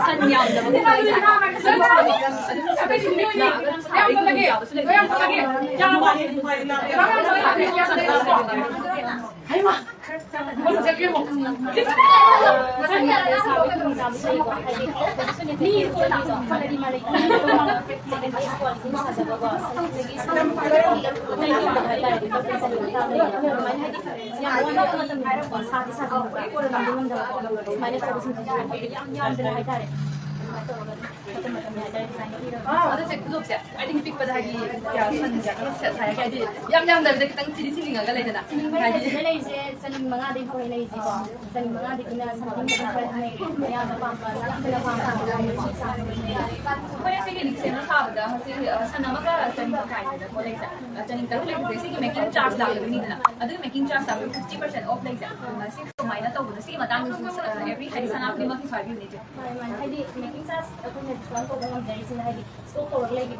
ꯁꯟ ꯌꯥꯝꯗꯕ ꯍꯩꯃꯥ! ꯑꯗꯨꯁꯦ ꯈꯨꯗꯣꯞꯁꯦ ꯑꯩꯗꯤ ꯄꯤꯛꯄꯗ ꯍꯥꯏꯗꯤ ꯀꯌꯥ ꯁꯟꯁꯦ ꯈꯔ ꯁꯦꯠ ꯍꯥꯏꯔꯒ ꯍꯥꯏꯗꯤ ꯌꯥꯝ ꯌꯥꯝꯗꯕꯤꯗ ꯈꯤꯇꯪ ꯁꯤꯗꯤ ꯁꯤꯅꯤꯡꯉꯒ ꯂꯩꯗꯅ ꯍꯥꯏꯗꯤ ꯂꯩꯁꯦ ꯆꯅꯤ ꯃꯉꯥꯗꯒꯤ ꯍꯧꯔꯦ ꯂꯩꯁꯦꯀꯣ꯫ ꯆꯅꯤ ꯃꯉꯥꯗꯒꯤꯅ something ꯈꯔ ꯂꯩ꯫ ꯃꯌꯥꯝꯅ ꯄꯥꯝꯕ, ꯌꯥꯝꯅ ꯄꯥꯝꯕ꯫ ꯑꯩꯈꯣꯏ ꯑꯁꯤꯒꯤ ꯁꯦꯝꯕ ꯁꯥꯕꯗ ꯍꯧꯖꯤꯛ ꯁꯟ ꯑꯃꯒ ꯆꯅꯤ ꯃꯈꯥꯏꯅꯤꯗꯀꯣ ꯂꯩꯁꯦ꯫ ꯆꯅꯤ ꯇꯔꯨꯛ ꯂꯩꯕꯁꯦ ꯁꯤꯒꯤ making charge ꯂꯥꯛꯀꯗꯣꯏꯅꯤꯗꯅ, ꯑꯗꯨꯒꯤ making charge ꯂꯥꯛꯄ fifty percent off ꯂꯩꯁꯦ꯫ ꯁꯤ ꯁꯨꯃꯥꯏꯅ ꯇꯧꯕꯗꯣ, ꯁꯤꯒꯤ ꯃꯇꯥꯡꯗꯁꯨ ꯑ, every ꯍꯥꯏꯗꯤ ꯁꯅꯥ ꯈꯨꯗꯤꯡꯃꯛꯀꯤꯁꯨ ꯍꯥꯏꯕꯤꯌꯨꯅꯦ ꯏꯆꯦ꯫ ꯍꯥꯏꯗꯤ making charge ꯑꯩꯈꯣꯏꯅ discount ꯇꯧꯕ ꯉꯝꯖꯔꯤꯁꯤꯅ ꯍꯥꯏꯗꯤ stock ꯇꯧꯔꯒ ꯂꯩꯕ